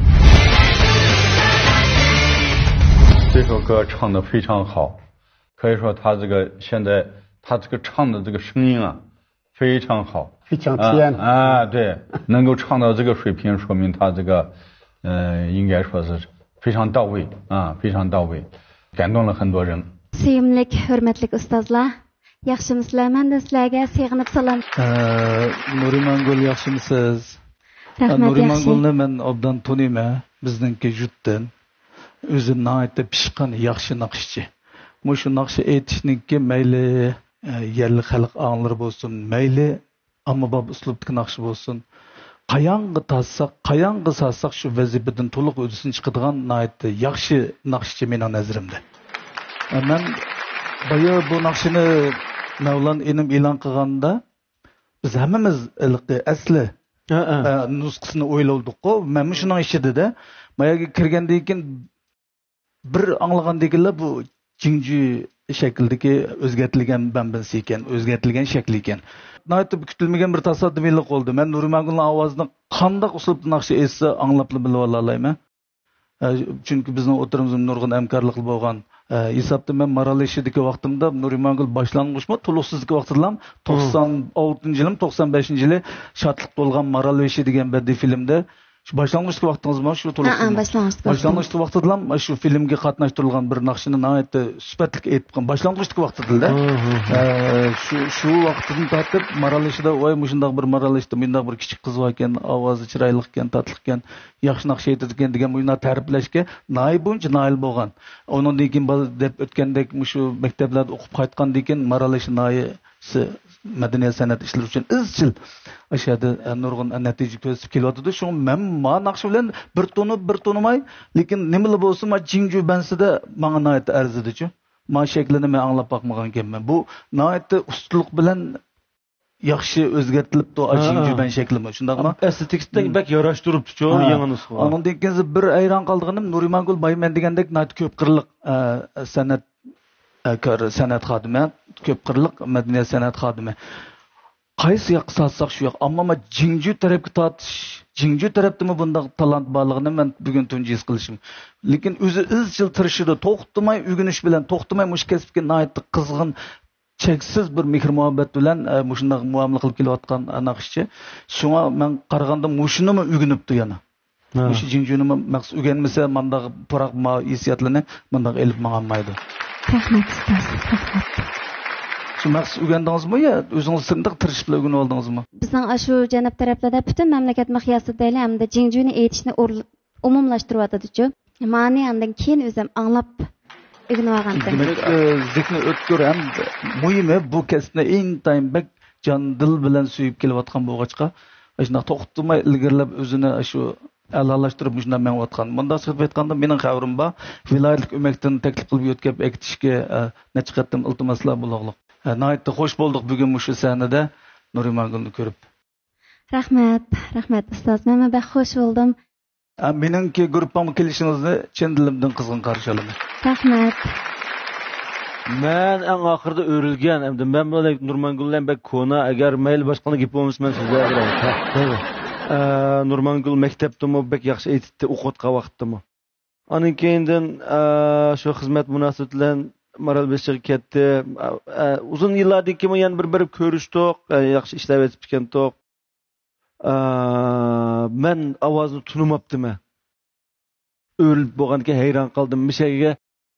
这首歌唱得非常好，可以说他这个现在他这个唱的这个声音啊，非常好，非常甜。啊，啊，对，能够唱到这个水平，说明他这个，呃，应该说是非常到位啊，非常到位，感动了很多人。سۆيۈملۈك، ھۆرمەتلىك ئۇستازلار، ياخشىمۇسىلەر؟ مەندىن سىلەرگە سېغىنىپ سالام. ئە، نۇرىمانگۈل، ياخشىمۇسىز؟ رەھمەت، ياخشى. نۇرىمانگۈلنى مەن ئوبدان تونۇيمەن، بىزنىڭكى يۇرتتىن. ئۆزى ناھايىتى پىشقان، ياخشى ناخشىچى. مۇشۇ ناخشا ئېيتىشنىڭكى مەيلى، ئە، يەرلىك خەلق ئاڭلىرى بولسۇن، مەيلى ئاممىباب ئۇسلۇبتىكى ناخشا بولسۇن، قاياڭغا تارتساق، قاياڭغا سالساق، شۇ ۋەزىپىدىن تولۇق ھۆددىسىنى چىقىدىغان ناھايىتى ياخشى ناخشىچى مېنىڭ نەزىرىمدە. ئە، مەن بايا بۇ ناخشىنى مەۋلان ئىنىم ئېلان قىلغاندا، بىز ھەممىمىز ھېلىقى ئەسلى، ھە، ھە. ئە، نۇسخىسىنى ئويلىدۇققۇ. مەنمۇ شۇنىڭ ئىچىدە-دە. ما يەرگە كىرگەندىن كېيىن بىر ئاڭلىغاندىكىنلا بۇ جىڭجۈ شەكلىدىكى ئۆزگەرتىلگەن بەنبىنسى ئىكەن، ئۆزگەرتىلگەن شەكلى ئىكەن. ناھايىتى كۈتۈلمىگەن بىر تاسادىمىيلىق بولدى. مەن نۇرىمانگۈلنىڭ ئاۋازىنى قانداق ئۇسلۇبتا ناخشا ئېيتسا ئاڭلاپلا بىلىۋالالايمەن. ئە، چۈنكى بىزنىڭ ئوتتۇرىمىزدا نۇرغۇن ھەمكارلىقلار بولغان. ئە، ھېسابتا مەن مارالبېشىدىكى ۋاقتىمدا نۇرىمانگۈل باشلانغۇچمۇ، تولۇقسىزدىكى ۋاقتىدىلا، توقسان ئالتىنچى يىلىمۇ، توقسان بەشىنچى يىلى شادلىق تولغان مارالبېشى دېگەن بەدىئىي فىلىمدە، شۇ باشلانغۇچتىكى ۋاقتىڭىزمۇ شۇ ھە، ھە، تولۇقسىز؟ باشلانغۇچتىكى ۋاقتىم. باشلانغۇچتىكى ۋاقتىدىلا شۇ فىلىمگە قاتناشتۇرۇلغان بىر ناخشىنى ناھايىتى سۈپەتلىك ئېيتقان. باشلانغۇچتىكى ۋاقتىدىلا. ھە، ھە، ھە. ئە، شۇ، شۇ ۋاقتىدىن تارتىپ مارالبېشىدا، ۋاي، مۇشۇنداق بىر مارالبېشىدا مۇنداق بىر كىچىك قىز باركەن، ئاۋازى چىرايلىقكەن، تاتلىقكەن، ياخشى ناخشا ئېيتىدىكەن دېگەن مۇشۇنداق تەرىپلەشكە ناھايىتى بويىچە نائىل بولغان. ئۇنىڭدىن كېيىن بال-، دەپ ئۆتكەندەك، مۇشۇ مەكتەپلەردە ئوقۇپ قايتقاندىن كېيىن مارالبېشى ناھىيەسى مەدەنىيەت سەنئەت ئىشلىرى ئۈچۈن ئىزچىل ئاشۇ يەردە، ئە، نۇرغۇن، ئە، نەتىجە كۆرسىتىپ كېلىۋاتىدۇ. شۇڭا مەن ما ناخشا بىلەن بىر تونۇپ، بىر تونۇماي، لېكىن نېمىلا بولسۇن، ما جىڭجۈ بەنسىدە ماڭا ناھايىتى ئەرزىدىچۇ. ما شەكلىنى مەن ئاڭلاپ باقمىغانىكەنمەن. بۇ ناھايىتى ئۇستىلىق بىلەن ياخشى ئۆزگەرتىلىپتۇ، ھە، ئاشۇ جىڭجۈ بەن شەكلىمۇ، شۇنداقمۇ؟ ئېستېتىكىسىدىن بەك ياراشتۇرۇپتۇچۇ، ھە. يېڭى نۇسخىغا. ئاندىن كېيىن بىر ھەيران قالىدىغىنىم، نۇرىمانگۈل بايمەن دېگەندەك ناھايىتى كۆپ قىرلىق، ئە، سەنئەت، ئە، كار-، سەنئەت خادىمى، كۆپ قىرلىق مەدەنىيەت سەنئەت خادىمى. قايسى ياققا ساتساق شۇ ياق. ئەمما ما جىڭجۈ تەرەپكە تارتىش، جىڭجۈ تەرەپتىمۇ بۇنداق تالانت بارلىقىنى مەن بۈگۈن تۇنجى ھېس قىلىشىم. لېكىن ئۆزى ئىزچىل تىرىشىدۇ، توختىماي ئۆگىنىش بىلەن، توختىماي مۇشۇ كەسىپكە ناھايىتى قىزغىن، چەكسىز بىر مېھىر-مۇھەببەت بىلەن، ئە، مۇشۇنداق مۇئامىلە قىلىپ كېلىۋاتقان، ئە، ناخشىچى. شۇڭا مەن قارىغاندا مۇشۇنىمۇ ئۆگىنىپتۇ يەنە. ھە. مۇشۇ جىڭجۈنىمۇ مەخسۇس ئۆگەنمىسە، مانداق پۇراق ما-، ھېسسىياتلىرىنى مانداق ئېلىپ ماڭالمايدۇ. رەھمەت، ئۇستاز، رەھمەت. شۇ مەخسۇس ئۆگەندىڭىزمۇ يا ئۆزىڭىز شۇنداق تىرىشىپ ئۆگىنىۋالدىڭىزمۇ؟ بىزنىڭ ئاشۇ جەنۇب تەرەپلەردە پۈتۈن مەملىكەت مىقياسىدا دەيلى، ئەمدى جىڭجۈنى ئېيتىشنى ئور-، ئومۇملاشتۇرۇۋاتىدۇچۇ. مانى ئاندىن كېيىن ئۆزۈم ئاڭلاپ ئۆگىنىۋالغانتىم. دېمەك، ئە، زېھنى ئۆتكۈر ھەم مۇھىمى بۇ كەسىپنى ئىنتايىن بەك جان دىل بىلەن سۆيۈپ كېلىۋاتقان بولغاچقا، ئاشۇنداق توختىماي ئىلگىرىلەپ ئۆزىنى شۇ ئەلالاشتۇرۇپ مۇشۇنداق مېڭىۋاتقان. مۇنداق سىرتىپ ئېيتقاندا مېنىڭ خەۋىرىم بار. ۋىلايەتلىك ئۆمەكتىن تەكلىپ قىلىپ يۆتكەپ ئەكېتىشكە، ئە، نەچچە قېتىم ئىلتىماسلار بولغۇلۇق. ئە، ناھايىتى خوش بولدۇق بۈگۈن مۇشۇ سەھنىدە نۇرىمانگۈلنى كۆرۈپ. رەھمەت، رەھمەت ئۇستاز. مەنمۇ بەك خوش بولدۇم. ئە، مېنىڭكى گۇرۇپپامغا كېلىشىڭىزنى چىن دىلىمدىن قىزغىن قارشى ئالىمەن. رەھمەت. مەن ئەڭ ئاخىرىدا ئۆرۈلگەن، ئەمدى مەن بىلەن نۇرمانگۈل بىلەن بەك كونا، ئەگەر مەيلى باشقىلارنىڭ گېپى بولمىسا مەن سۆزلەۋېرەي. ئە، نۇرمانگۈل مەكتەپتىمۇ بەك ياخشى ئېيتىتتى، ئوقۇۋاتقان ۋاقىتتىمۇ. ئاندىن كېيىندىن، ئە، شۇ خىزمەت مۇناسىۋىتى بىلەن مارالبېشىغا كەتتى. ئە، ئە، ئۇزۇن يىللاردىن كېيىن يەنە بىر بېرىپ كۆرۈشتۇق. ئە، ياخشى ئىشلەۋېتىپتىكەنتۇق. ئە، مەن ئاۋازىنى تونۇماپتىمەن. ئۆرۈلۈپ بولغاندىكىن ھەيران قالدىم. مۇشەگە،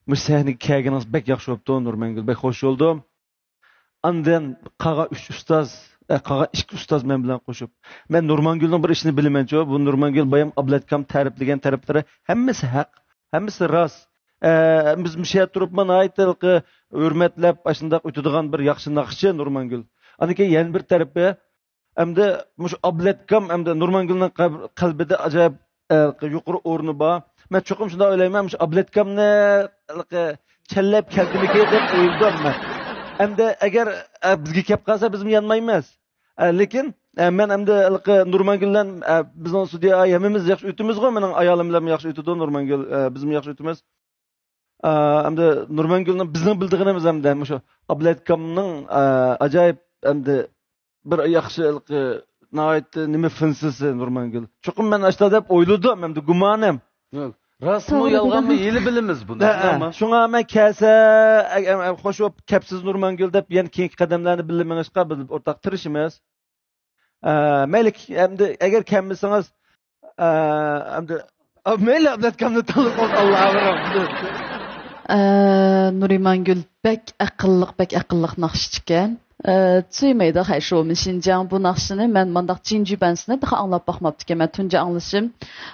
مۇشۇ سەھنىگە كەلگىنىڭىز بەك ياخشى بوپتۇ، نۇرمەنگۈل. بەك خوش بولدۇم. ئاندىن قالغان ئۈچ ئۇستاز، ئە، قالغان ئىككى ئۇستاز مەن بىلەن قوشۇپ. مەن نۇرمانگۈلنىڭ بىر ئىشىنى بىلىمەنچۇ، بۇ نۇرمانگۈل بايام ئابلەتكام تەرىپلىگەن تەرەپلىرى ھەممىسى ھەق، ھەممىسى راست. ئە، بىز مۇشۇ يەردە تۇرۇپمۇ ناھايىتى ھېلىقى ھۆرمەتلەپ، ئاشۇنداق ئۆتىدىغان بىر ياخشى ناخشىچى نۇرمانگۈل. ئاندىن كېيىن يەنە بىر تەرىپى، ئەمدى مۇشۇ ئابلەتكام، ئەمدى نۇرمانگۈلنىڭ قەب-، قەلبىدە ئاجايىپ، ئە، يۇقىرى ئورنى بار. مەن چوقۇم شۇنداق ئويلايمەن، مۇشۇ ئابلەتكامنى ھېلىقى چەنلەپ كەلدىمىكى دەپ ئويلىدىم مەن. ئەمدى ئەگەر، ئە، بىزگە كەپ قالسا، بىزمۇ يانمايمىز. ئە، لېكىن، ئە، مەن ئەمدى ھېلىقى نۇرمانگۈل بىلەن، ئە، بىزنىڭ سۈديە ھەممىمىز ياخشى ئۆتىمىزغۇ، مېنىڭ ئايالىم بىلەن ياخشى ئۆتىدۇ نۇرمانگۈل، ئە، بىزمۇ ياخشى ئۆتىمىز. ئە، ئەمدى نۇرمانگۈلنىڭ بىزنىڭ بىلىدىغىنىمىز ئەمدى مۇشۇ ئابلەتكامنىڭ، ئە، ئاجايىپ ئەمدى بىر ياخشى ھېلىقى ناھايىتى نېمە فىنسىسى نۇرمانگۈل. چوقۇم مەن ئاشتا دەپ ئويلىدىم، ئەمدى گۇمانىم. ياق، راستمۇ، توغرا يالغانمۇ دېدىڭىز. ھېلى بىلىمىز بۇنى، ھە، ھە. شۇڭا مەن كەلسە، ئە، ئە، ئە، خوش بولۇپ كەپسىز نۇرمانگۈل دەپ يەنە كېيىنكى قەدەملەرنى بىللە مېڭىشقا بىز ئورتاق تىرىشىمىز. ئە، مەيلى، ئەمدى ئەگەر كەلمىسىڭىز، ئە، ئەمدى، ئە، مەيلى، ئابلەتكامنى تاللاپ قويۇڭ، ئاللا ئاۋۇرۇڭ. ئە، نۇرىمانگۈل بەك ئەقىللىق، بەك ئەقىللىق ناخشىچىكەن. ئە، 最美的还是我们新疆 بۇ ناخشىنى مەن مانداق جىڭجۈ بەنسىنى تېخى ئاڭلاپ باقماپتىكەنمەن. تۇنجى ئاڭلىشىم.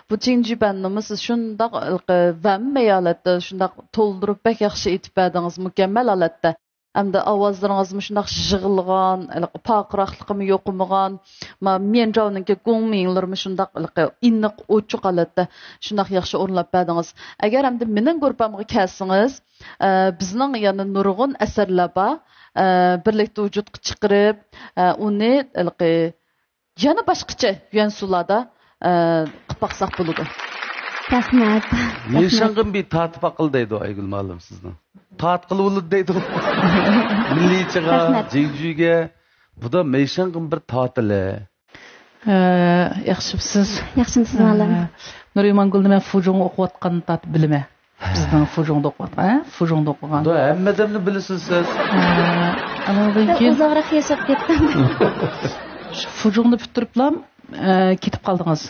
بۇ جىڭجۈ بەننىمۇ سىز شۇنداق ھېلىقى ۋەممەي ھالەتتە، شۇنداق تولدۇرۇپ بەك ياخشى ئېيتىپ بەردىڭىز، مۇكەممەل ھالەتتە. ھەمدە ئاۋازلىرىڭىزمۇ شۇنداق يىغىلغان، ھېلىقى پارقىراقلىقىمۇ يوقىمىغان، ما، ميەنجاۋنىڭكى گۇڭمىڭلىرىمۇ شۇنداق ھېلىقى ئېنىق، ئوچۇق ھالەتتە شۇنداق ياخشى ئورۇنلاپ بەردىڭىز. ئەگەر ئەمدى مېنىڭ گۇرۇپپامغا كەلسىڭىز، ئە، بىزنىڭ يەنە نۇرغۇن ئەسەرلەر بار، ئە، بىرلىكتە ۋۇجۇدقا چىقىرىپ، ئە، ئۇنى ھېلىقى يەنە باشقىچە يۈەنسۇلاردا، ئە، قىلىپ باقساق بولىدۇ. رەھمەت. مېشىڭغىن بىر تارتىپ ئاقىل دەيدۇ ئايگۈل مۇئەللىم سىزنىڭ. تارتقىلى بولىدۇ دەيدۇ. مىللىيچىغا، رەھمەت. جىڭجۈگە. بۇدا مېشىڭغىن بىر تارتىلى. ئە، ياخشىمسىز؟ ياخشىمسىز، مۇئەللىم؟ ئە، نۇرىمانگۈلنى مەن فۇجۇڭ ئوقۇۋاتقاندا تارتىپ بىلىمەن. بىزنىڭ فۇجۇڭدا ئوقۇغان، ھە؟ فۇجۇڭدا ئوقۇغان. بۇ ھەممە ئادەمنى بىلىسىز سىز. ھە، ئانىڭدىن كېيىن ئۇزاقراق ياشاپ كەتتىم. شۇ فۇجۇڭدا پۈتتۈرۈپلا، ئە، كېتىپ قالدىڭىز.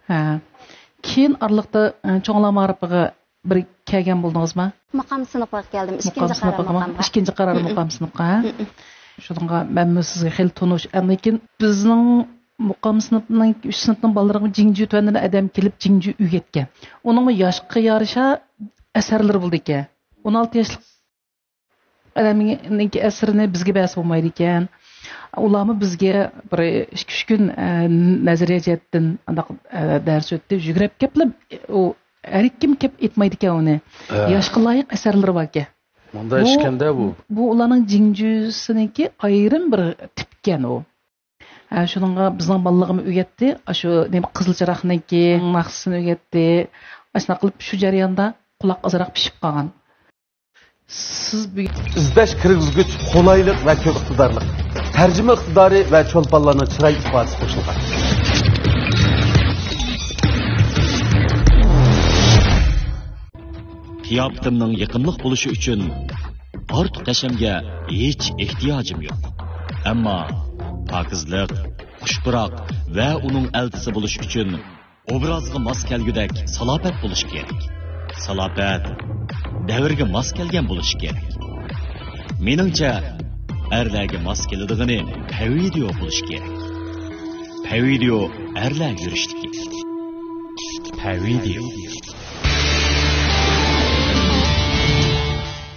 ھە. كېيىن ئارىلىقتا، ئە، چوڭلار مائارىپىغا بىر كەلگەن بولدىڭىزمۇ؟ مۇقام سىنىپىغا كەلدىم. مۇقام ئىككىنچى قارار سىنىپىغىمۇ؟ مۇقامغا. ئىككىنچى قارار مم. مۇقام سىنىپقا، ھە؟ مم. شۇنىڭغا مەنمۇ سىزگە خېلى تونۇش. ئاندىن كېيىن بىزنىڭ مۇقام سىنىپنىڭ، ئۈچ سىنىپنىڭ بالىلىرىغا جىڭجۈ تۈەندىن ئادەم كېلىپ جىڭجۈ ئۆگەتكەن. ئۇنىڭمۇ ياشقا يارىشا ئەسەرلىرى بولىدىكەن. ئون ئالتە ياشلىق ئادەمنىڭكى ئەسىرىنى بىزگە بەرسە بولمايدىكەن. ئۇلارمۇ بىزگە بىر ئىككى، ئۈچ كۈن، ئە، نەزەرىيە جەھەتتىن ئانداق، ئە، دەرس ئۆتتى. يۈگرەپ كەپلا ئۇ ھەر كىم كەپ ئېيتمايدىكەن ئۇنى. ھە. ياشقا لايىق ئەسەرلىرى باركەن. مۇنداق بۇ، ئىشكەندە بۇ. بۇ ئۇلارنىڭ جىڭجۈسىنىڭكى ئايرىم بىر تىپكەن ئۇ. ھە، شۇنىڭغا بىزنىڭ بالىلىرىمۇ ئۆگەتتى. ئاشۇ نېمە، قىزىل چىراغنىڭكى ناخشىسىنى ئۆگەتتى. ئاشۇنداق قىلىپ شۇ جەرياندا قۇلاق ئازراق پىشىپ قالغان. سىز بۈگۈن ئىزدەش كىرگۈزگۈچ، قولايلىق ۋە كۆپ ئىقتىدارلىق. تەرجىمە ئىقتىدارى ۋە چولپانلارنىڭ چىراي ئىپادىسى قوشۇلغان. قىياپىتىمنىڭ يېقىملىق بولۇشى ئۈچۈن ئارتۇق ھەشەمگە ھېچ ئېھتىياجىم يوق. ئەمما پاكىزلىق، خۇش پۇراق ۋە ئۇنىڭ ئەلتىسى بولۇش ئۈچۈن ئوبرازغا ماس كەلگۈدەك سالاپەت بولۇش كېرەك. سالاپەت دەۋرگە ماس كەلگەن بولۇشى كېرەك. مېنىڭچە، ئەرلەرگە ماس كېلىدىغىنى پەۋىدىيو بولۇشى كېرەك. پەۋىدىيو ئەرلەر يۈرۈشلۈكى. پەۋىدىيو.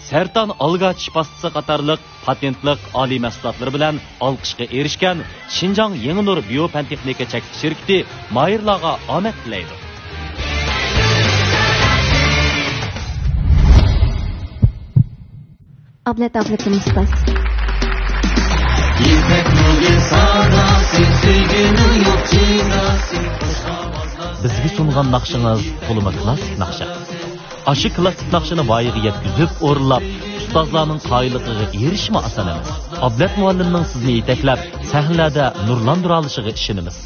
سەرتان ئالگاچ پاستىسى قاتارلىق پاتېنتلىق ئالىي مەھسۇلاتلىرى بىلەن ئالقىشقا ئېرىشكەن شىنجاڭ يېڭى نۇر بىيو پەن تېخنىكا چەكلىك شىركىتى ماھىرلارغا ئامەت تىلەيدۇ. ئابلەت ئابلىكىم ئۇستاز. يىپەك نۇرى ساداسى، سۆيگۈنىڭ يوق جازاسى. بىزگە سۇنغان ناخشىڭىز تولىمۇ كلاسسىك ناخشا. ئاشۇ كلاسسىك ناخشىنى ۋايىغا يەتكۈزۈپ ئورۇنلاپ، ئۇستازلارنىڭ قايىللىقىغا ئېرىشىشمۇ ئاسان ئەمەس. ئابلەت مۇئەللىمنىڭ سىزنى يېتەكلەپ، سەھنىلەردە نۇرلاندۇرالىشىغا ئىشىنىمىز.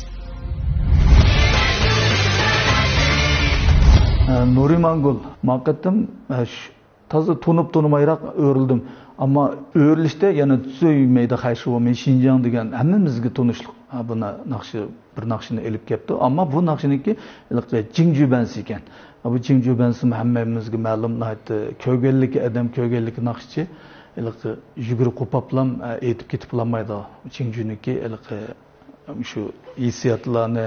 ئە، نۇرىمانگۈل، ما قېتىم، ئە، شۇ، تازا تونۇپ تونۇمايراق ئۆرۈلدۈم. ئەمما ئۆرۈلۈشتە يەنە 最美的还是我们新疆 دېگەن ھەممىمىزگە تونۇشلۇق، ھە، بۇ نا-، ناخشا، بىر ناخشىنى ئېلىپ كەپتۇ. ئەمما بۇ ناخشىنىڭكى ھېلىقى جىڭجۈ بەنسى ئىكەن. بۇ جىڭجۈ بەنسىمۇ ھەممىمىزگە مەلۇم، ناھايىتى كۆرگەنلىكى ئادەم، كۆرگەنلىكى ناخشىچى، ھېلىقى يۈگۈرۈپ قوپاپلام، ئە، ئېيتىپ كېتىپلانمايدۇ. جىڭجۈنىڭكى ھېلىقى شۇ ھېسسىياتلارنى،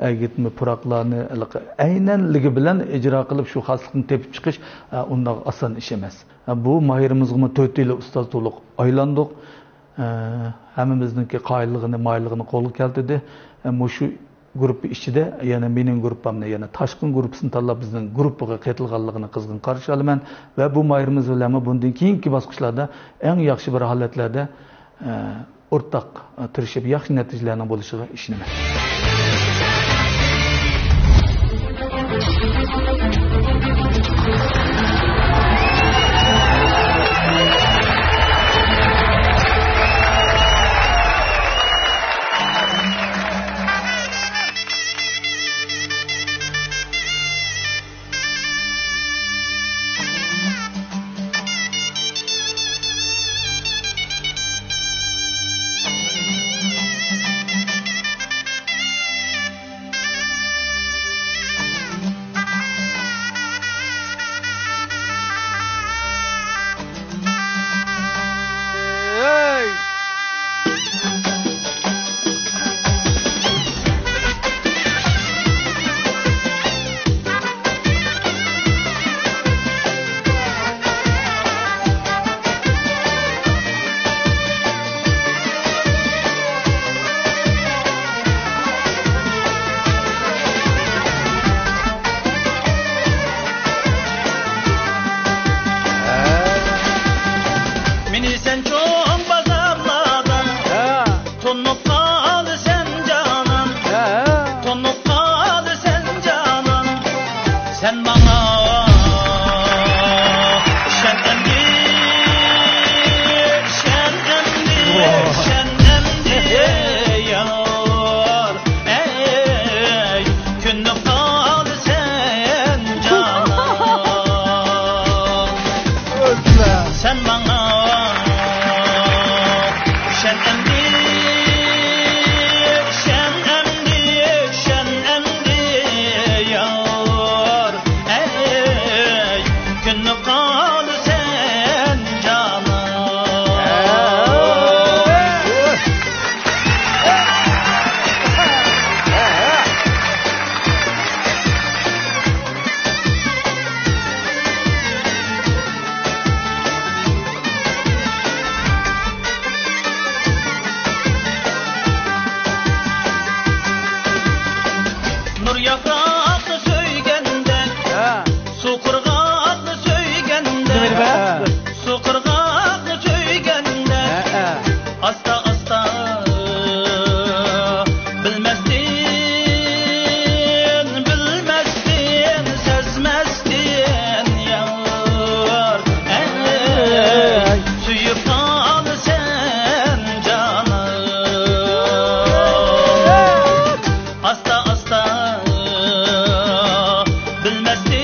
ئەگىتمە پۇراقلارنى ھېلىقى ئەينەنلىكى بىلەن ئىجرا قىلىپ، شۇ خاسلىقنى تېپىپ چىقىش، ئە، ئۇنداق ئاسان ئىش ئەمەس. ئە، بۇ ماھىرىمىزغىمۇ تۆت يىل ئۇستاز تولۇق ئايلاندۇق. ئە، ھەممىمىزنىڭكى قايىللىقىنى، مايىللىقىنى قولغا كەلتۈردى. ئە، مۇشۇ گۇرۇپپا ئىچىدە يەنە مېنىڭ گۇرۇپپامنى، يەنە تاشقىن گۇرۇپپىسىنى تاللاپ، بىزنىڭ گۇرۇپپىغا قېتىلغانلىقىنى قىزغىن قارشى ئالىمەن ۋە بۇ ماھىرىمىز بىلەنمۇ بۇندىن كېيىنكى باسقۇچلاردا ئەڭ ياخشى بىر ھالەتلەردە، ئە، ئورتاق، ئە، تىرىشىپ ياخشى نەتىجىلەرنىڭ بولۇشىغا ئىشىنىمەن. سەن ماڭا ئىشەن ئەمدى، ئىشەن ئەمدى، ئىشەن ئەمدى، يار. ئەي، كۆنۈپ قالىسەن جانان. سەن ماڭا ئىشەن ئەمدى، ئىشەن ئەمدى، ئىشەن ئەمدى، يار. ئەي، كۆنۈپ قالىسەن جانان. نۇر ياپراقنى سۆيگەندەك، ھە. سۇ قىرغاقنى سۆيگەندەك، نېمە دەپ؟ سۇ قىرغاقنى سۆيگەندەك، ھە، ھە. ئاستا ئاستا، بىلمەستىن، بىلمەستىن، سەزمەستىن يار، ئەي، سۆيۈپ قالىسەن جانان. ئاستا ئاستا، بىلمەستىن،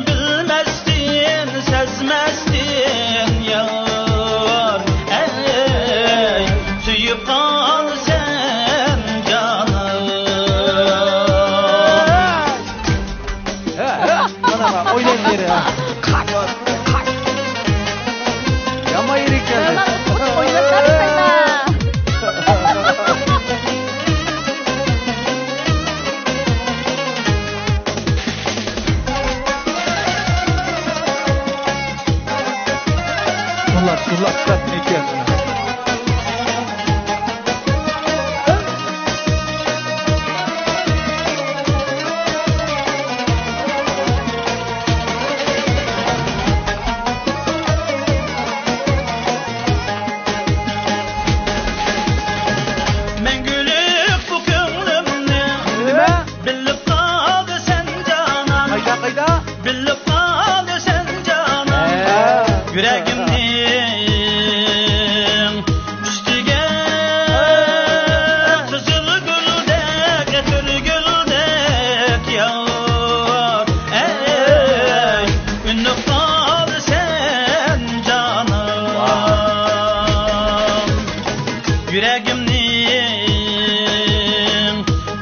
بىلمەستىن، سەزمەستىن يار، ئەي، سۆيۈپ قالىسەن جانان. ھە، ھە، مانا، مانا، ئوينايدۇ يەنە. يامان يېرى ئىكەن. ئويناپ بەرسەڭلار. بۇلار، بۇلار ئىكەن. مەڭگۈلۈك بۇ كۆڭلۈمنى، نېمە؟ بىلىپ قالدى سەن جانان. قايدا، قايدا؟ بىلىپ قالدى سەن جانان. ھە. يۈرەگىمنىڭ ئۈستىگە قىزىل گۈلدەك، ئەتىر گۈلدەك يار، ئەي، ئۈنۈپ قالدى سەن جانان. يۈرەگىمنىڭ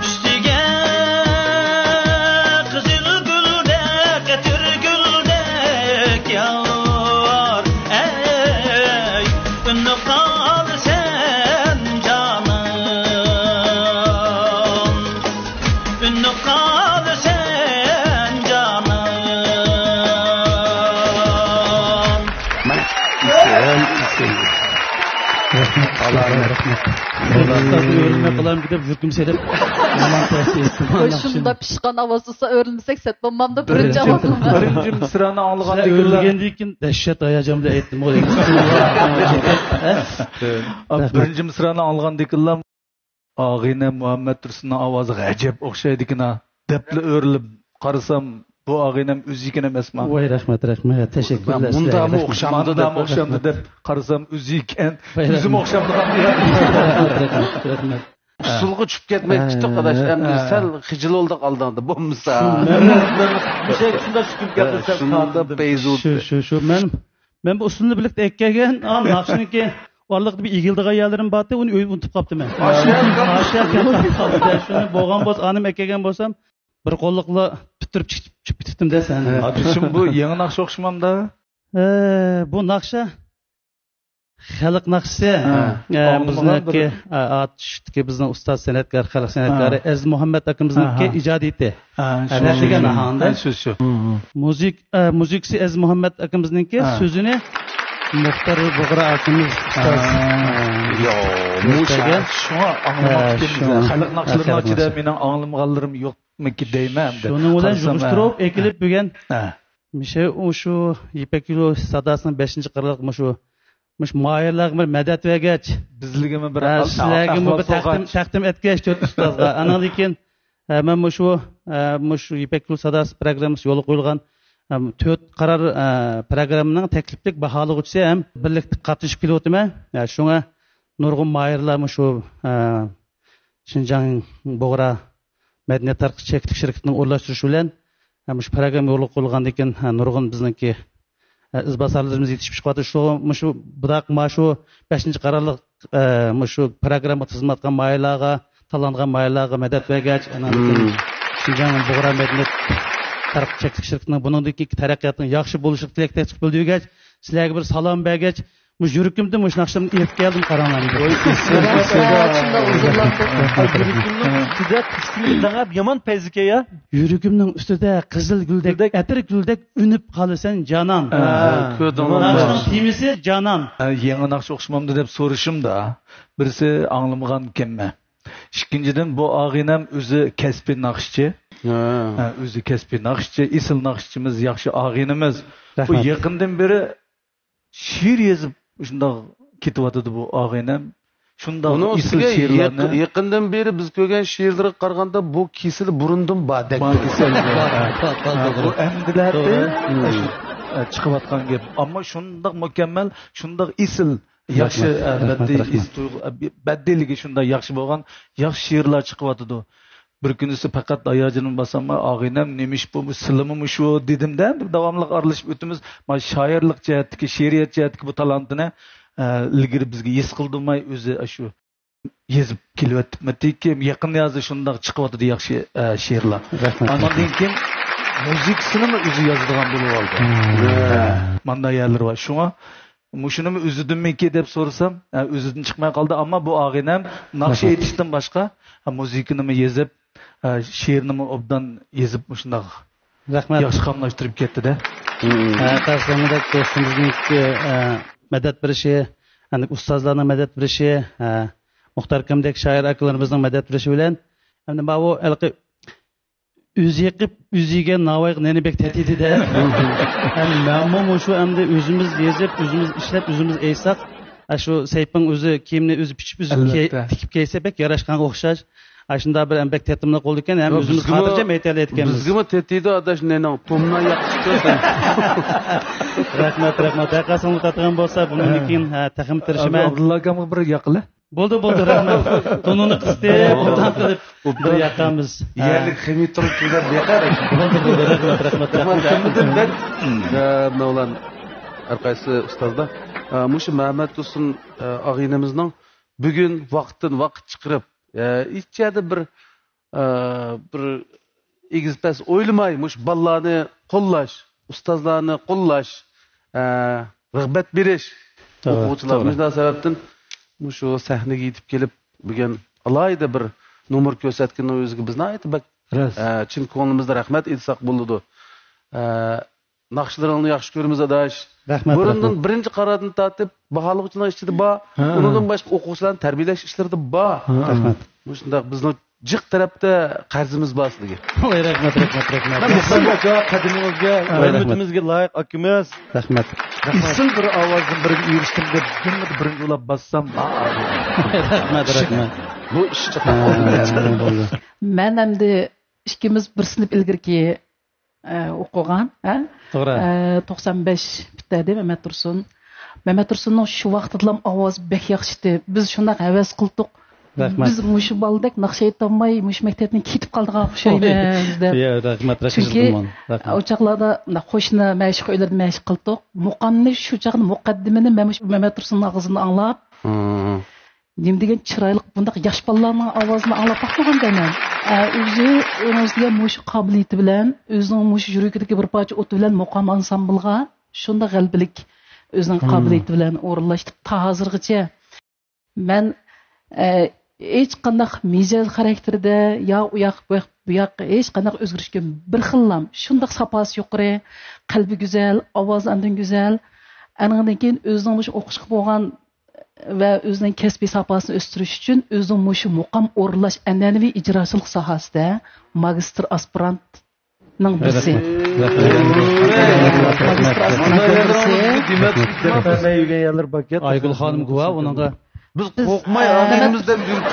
ئۈستىگە قىزىل گۈلدەك، ئەتىر گۈلدەك يار، ئەي، ئۈنۈپ قالىسەن جانان، ئۈنۈپ قالىسەن جانان. مانا، ئىسىم، ئىسىم. رەھمەت، رەھمەت. ئۇستازنى ئۆرۈلمەي قالامدۇ دەپ يۈرىكىم سېلىپ، يامان تەسىر ئېيتتىم. ۋاي، شۇنداق پىشقان ئاۋاز تۇتسا ئۆرۈلمىسەك سەت بولمامدۇ؟ بىرىنچى، بىرىنچى ئاۋازىمدا. بىرىنچى مىسرانى ئاڭلىغاندىن كېيىنلا، ئۆرۈلگەندىن كېيىن دەھشەت ھاياجان بىلەن ئېيتتىم غۇ. ھە؟ رەھمەت. بىرىنچى مىسرانى ئاڭلىغاندىن كېيىنلا، ئاغىنەم مۇھەممەد تۇرسۇننىڭ ئاۋازىغا ئەجەب ئوخشايدىكىنا دەپلا ئۆرۈلۈپ قارىسام، بۇ ئاغىنەم ئۆزى ئىكەن ئەمەسما؟ ۋاي، رەھمەت، رەھمەت. تەشەككۈرلەر. مۇنداقمۇ ئوخشامدۇ دەپ، مۇنداقمۇ ئوخشامدۇ دەپ قارىسام، ئۆزى ئىكەن. ۋاي، ئۆزىمۇ رەھمەت. ئوخشامدىغان. رەھمەت، رەھمەت. ئۇسسۇلغا چۈشۈپ كەتمەي، ھە، كۈتتۇق، ئاداش. ئەمدى، ھە، سەل خىجىل بولدۇق ئالدىڭدا، بولمىسا. شۇ، مەن، مەن، مۇشۇ شۇنداق چۈشۈپ كەتتى، سەل شۇنداق تارتىندىم. پەيزى ئۇتتى. شۇ، شۇ، شۇ. مەن، مەن بۇ ئۇسسۇلنى بىللە ئەكەلگەن، ئا، ناخشىنىڭكى ئارىلىقتا بىر ئېگىلىدىغان يەرلىرىم بارتى، ئۇنى ئۇنتۇپ قاپتىمەن. ئاشۇ يەر قالدى. ئاشۇ يەر قالدى. شۇنى بولغان بولسا، ئانام ئەكەلگەن بولسام، بىر قوللۇقلا پۈتتۈرۈپ چىقىپ، چىقىپ كېتىپتىم-دە سەن. ھە. ئا، تۈرسۈم، بۇ يېڭى ناخشا ئوخشىمامدا؟ ھە، بۇ ناخشا خەلق ناخشىسى. ھە. ھە، ئاڭلىمىغان بىزنىڭكى، بىر، ھە، ئاتۇشتىكى بىزنىڭ ئۇستاز سەنئەتكار، خەلق سەنئەتكارى، ھە، ئەزىز مۇھەممەد ئاكىمىزنىڭكى، ھە، ھە، ئىجادىيىتى. ھە، ھە، شۇ، شۇ، شۇ. ھە، شۇ، شۇ. مۇزىك-، ئە، مۇزىكىسى ئەزىز مۇھەممەد ئاكىمىزنىڭكى، ھە، سۆزىنى مۇختار بۇغرا ئاكىمىز، ئۇستاز. ھە. يو، مۇشۇ، مۇشۇ. شۇڭا ئاڭلىماپتىكەنمىز. ھە، شۇڭا. خەلق ناخشىلىرىنىڭ، ھە، خەلق ئىچىدە ناخشىسى، مېنىڭ ئاڭلىمىغانلىرىم يوقمىكىن دەيمەن ئەمدى. شۇنىڭ بىلەن، قارىسام، يىغىشتۇرۇپ، ھە، ئېكىلىپ بۈگۈن، ھە، مۇشۇ، مۇشۇ يىپەك يولى ساداسىنىڭ بەشىنچى قىرلىق مۇشۇ، مۇشۇ ماھىرلارغا بىر مەدەت بەرگەچ، بىزلىكىمۇ بىر، ھە، سىلەرگىمۇ بىر تەقدىم، تەقدىم ئەتكەچ تۆت ئۇستازغا. ئانىڭدىن كېيىن، ھە، مەن مۇشۇ ئە، مۇشۇ يىپەك يولى ساداسى پروگراممىسى يولغا قويۇلغان، ئە، تۆت قارار، ئە، پروگراممىنىڭ تەكلىپلىك باھالىغۇچىسى ھەم بىرلىكتە قاتنىشىپ كېلىۋاتىمەن. ئە، شۇڭا نۇرغۇن ماھىرلار مۇشۇ، ئە، شىنجاڭ بۇغرا مەدەنىيەت تارقىتىش چەكلىك شىركىتىنىڭ ئورۇنلاشتۇرۇشى بىلەن، ھە، مۇشۇ پروگرامما يولغا قويۇلغاندىن كېيىن، ھە، نۇرغۇن بىزنىڭكى، ھە، ئىزباسارلىرىمىز يېتىشىپ چىقىۋاتىدۇ. شۇ، مۇشۇ بۇداق، مانا شۇ بەشىنچى قارارلىق، ھە، مۇشۇ پروگراممىغا خىزمەت قىلغان ماھىرلارغا، تاللانغان ماھىرلارغا مەدەت بەرگەچ، ئانان كېيىن شىنجاڭ بۇغرا مەدەنىيەت تارقىتىش چەكلىك شىركىتىنىڭ بۇنىڭدىن كېيىنكى تەرەققىياتىنىڭ ياخشى بولۇشىغا تىلەكداشلىق بىلدۈرگەچ، سىلەرگە بىر سالام بەرگەچ، مۇشۇ يۈرىكىمدىن مۇشۇ ناخشىلارنى ئېلىپ كەلدىم، قاراڭلار ئەمدى. يۈرىكىمنىڭ ئۈستىدە قىزىل گۈلدەك، يامان پەيزىكەن يا. يۈرىكىمنىڭ ئۈستىدە قىزىل گۈلدەك، گۈلدەك. ئەتىر گۈلدەك ئۈنۈپ قالىسەن، جانان. ھە، كۆردۈڭلارمۇ؟ ناخشىنىڭ تېمىسى جانان. ھە، يېڭى ناخشا ئوخشىمامدۇ دەپ سورىشىمدا، بىرسى ئاڭلىمىغانكەنمەن. ئىككىنچىدىن، بۇ ئاغىنەم ئۆزى كەسپىي ناخشىچى. ھە. ھە، ئۆزى كەسپىي ناخشىچى، ئېسىل ناخشىچىمىز، ياخشى ئاغىنىمىز. بۇ رەھمەت. يېقىندىن بېرى شېئىر يېزىپ، شۇنداق كېتىۋاتىدۇ بۇ ئاغىنەم. شۇنداق ئۇنىڭ ئېسىل ئۈستىگە شېئىرلارنى. يېقىندىن بېرى بىز كۆرگەن شېئىرلىرىغا قارىغاندا، بۇ كېسىلى بۇرۇندىن بار دەك. بار كېسەل بار. بار، بار، بار، ھە، بۇ توغرا. ئەمدىلەردە، توغرا. ئە، شۇ، ئە، چىقىۋاتقان گەپ. ئەمما شۇنداق مۇكەممەل، شۇنداق ئېسىل، ياخشى، رەھمەت، ئە، رەھمەت، بەدىئىي رەھمەت. ھېس تۇيغۇ-، ئە، بەدىئىيلىكى شۇنداق ياخشى بولغان، ياخشى شېئىرلار چىقىۋاتىدۇ. بىر كۈنىسى پەقەت ھاياجىنىمنى باسالماي، «ئاغىنەم، نېمە ئىش بۇ، بۇ سىلىمۇ مۇشۇ؟» دېدىم-دە، بىر داۋاملىق ئارىلىشىپ ئۆتىمىز. مانا شائىرلىق جەھەتتىكى، شېئىرىيەت جەھەتتىكى بۇ تالانتىنى، ئە، ئىلگىرى بىزگە ھېس قىلدۇرماي، ئۆزى ئاشۇ يېزىپ كېلىۋېتىپتىكەن. يېقىندا ھازىر شۇنداق چىقىۋاتىدۇ ياخشى، ئە، شېئىرلار. رەھمەت. ئاندىن كېيىن مۇزىكىسىنىمۇ ئۆزى يازىدىغان بولۇۋالدى. ھە، مانداق يەرلىرى بار. شۇڭا مۇشۇنىمۇ ئۆزىدىنمىكى دەپ سورىسام، ھە، ئۆزىدىن چىقماي قالدى. ئەمما بۇ ئاغىنەم ناخشا ئېيتىشتىن باشقا، ھە، مۇزىكىنىمۇ يېزىپ، ھە، شېئىرنىمۇ ئوبدان يېزىپ، مۇشۇنداق رەھمەت. ياخشى قاملاشتۇرۇپ كەتتى-دە. ھە، قەستەنمىدەك دوستىمىزنىڭكى، ھە، مەدەت بېرىشى، يەنى ئۇستازلارنىڭ مەدەت بېرىشى، ھە، مۇختەر ئاكامدەك شائىر ئاكىلىرىمىزنىڭ مەدەت بېرىشى بىلەن، ئەمدى ماۋۇ ھېلىقى ئۆزى يېقىپ، ئۆزى يېگەن ناۋايغا نېنى بەك تېتىيدى-دە. ھەم مەنمۇ مۇشۇ ئەمدى ئۆزىمىز يېزىپ، ئۆزىمىز ئىشلەپ، ئۆزىمىز ئېيتساق، ئاشۇ سەيپىڭ ئۆزى كىيىمنى ئۆزى پىچىپ، ئۆزى كىي-، ئەلۋەتتە. تىكىپ كىيسە بەك ياراشقانغا ئوخشاش. ئاشۇنداق بىر ئەم بەك تېتىملىق بولىدىكەن، ھەم ياق، ئۆزىمىز بىزگىمۇ، خاتىرجەم ئېيتالايدىكەنمىز. بىزگىمۇ تېتىيدۇ، ئاداش، نېنىڭ تومنا ياقىپ چىقىسەن. رەھمەت، رەھمەت. ھەقىقەتەن تارتقان بولسا، بۇنىڭدىن كېيىن، ھە، تېخىمۇ تىرىشىمەن. ئابدۇللا ئاكامغا بىر ياقىلى. بولدى، بولدى، رەھمەت. تونۇنى قىستى، بولدى. ئوبدان قىلىپ، ئوبدان. بىر ياقىمىز. يەرلىك خىمىي تۇرۇپ كېلىپ ياقار. بولدى، بولدى، رەھمەت، رەھمەت، رەھمەت. مۇكەممەل. ئە، مەۋلان ھەر قايسى ئۇستازلار، ئە، مۇشۇ مەمەت تۇرسۇن، ئە، ئاغىنىمىزنىڭ بۈگۈن ۋاقىتتىن ۋاقىت چىقىرىپ، ئە، ھېچ يەردە بىر، ئە، بىر ئېگىز پەس ئويلىماي، مۇشۇ بالىلارنى قوللاش، ئۇستازلارنى قوللاش، ئە، رىغبەت بېرىش، توغرا، ئوقۇغۇچىلار توغرا. مۇشۇنداق سەۋەبتىن مۇشۇ سەھنىگە يېتىپ كېلىپ، بۈگۈن ئالاھىدە بىر نومۇر كۆرسەتكىنىنىڭ ئۆزىگە بىز ناھايىتى بەك، راست. ئە، چىن كۆڭلىمىزدىن رەھمەت ئېيتساق بولىدۇ. ئە، ناخشىلىرىڭنى ياخشى كۆرىمىز، ئاداش. رەھمەت، بۇرۇندىن رەھمەت. بىرىنچى قارادىن تارتىپ باھالىغۇچىلارنىڭ ئىچىدە بار. ھە. ئۇنىڭدىن باشقا ئوقۇغۇچىلارنى تەربىيەلەش ئىشلىرىدا بار. ھە. رەھمەت. مۇشۇنداق بىزنىڭ جىق تەرەپتە قەرزىمىز بار سىلىگە. ۋاي، رەھمەت، رەھمەت، رەھمەت. مەن مۇقىم ئاكا، قەدىمىڭىزگە، ھە، ھۆرمىتىمىزگە لايىق ئاكىمىز. رەھمەت. ئېسىل بىر ئاۋازدىن بىرگە ئېرىشتىم دەپ، دۈممىدە بىرىنچى بولۇپ باسسام. رەھمەت، رەھمەت. بۇ ئىش چاتاق بولدى. مەن ئەمدى ئىككىمىز بىر سىنىپ ئىلگىرىكى ئە، ئوقۇغان، ھە؟ توغرا. ئە، توقسان بەش پۈتتۈردى مەمەت تۇرسۇن. مەمەت تۇرسۇننىڭ شۇ ۋاقتىدىلا ئاۋازى بەك ياخشى ئىدى. بىز شۇنداق ھەۋەس قىلدۇق. رەھمەت. بىز مۇشۇ بالىدەك ناخشا ئېيتالماي، مۇشۇ مەكتەپتىن كېتىپ قالىدىغان ئوخشايمىز دەپ. يا، رەھمەت، رەھمەت. چۈنكى رەھمەت. ئۇ چاغلاردا خوشنا مەشىق ئۆيلەردە مەشىق قىلدۇق. مۇقامنى شۇ چاغدا مۇقەددىمىنى مەن مۇشۇ مەمەت تۇرسۇننىڭ ئاغزىدىن ئاڭلاپ، ھە. نېمە دېگەن چىرايلىق بۇنداق ياش بالىلارنىڭ ئاۋازىنى ئاڭلاپ باقمىغان دەيمەن. ئە، ئۆزى ئۆزىگە مۇشۇ قابىلىيىتى بىلەن، ئۆزىنىڭ مۇشۇ يۈرىكىدىكى بىر پارچە ئوتى بىلەن مۇقام ئانسامبىلغا شۇنداق غەلىبىلىك ئۆزىنىڭ قابىلىيىتى بىلەن ئورۇنلاشتى تا ھازىرغىچە. مەن، ئە، ھېچقانداق مىجەز خاراكتېرىدە يا ئۇ ياق، بۇ ياق، بۇ ياق ھېچقانداق ئۆزگىرىش كۆرمىدىم. بىر خىللام شۇنداق ساپاسى يۇقىرى، قەلبى گۈزەل، ئاۋازى ئاندىن گۈزەل. ئانىڭدىن كېيىن ئۆزىنىڭ مۇشۇ ئوقۇشقا بولغان ۋە ئۆزىنىڭ كەسپىي ساپاسىنى ئۆستۈرۈش ئۈچۈن ئۆزىنىڭ مۇشۇ مۇقام ئورۇنلاش ئەنئەنىۋى ئىجراشچىلىق ساھەسىدە ماگىستىر ئاسپىرانتنىڭ بىرسى. رەھمەت. ماگىستىر ئاسپىرانتنىڭ بىرسى. ئايگۈل خانىم گۇۋاھ ئۇنىڭغا. بىز بىز، قورقماي، ئە، ئالدىمىزدىن يۈرۈپ.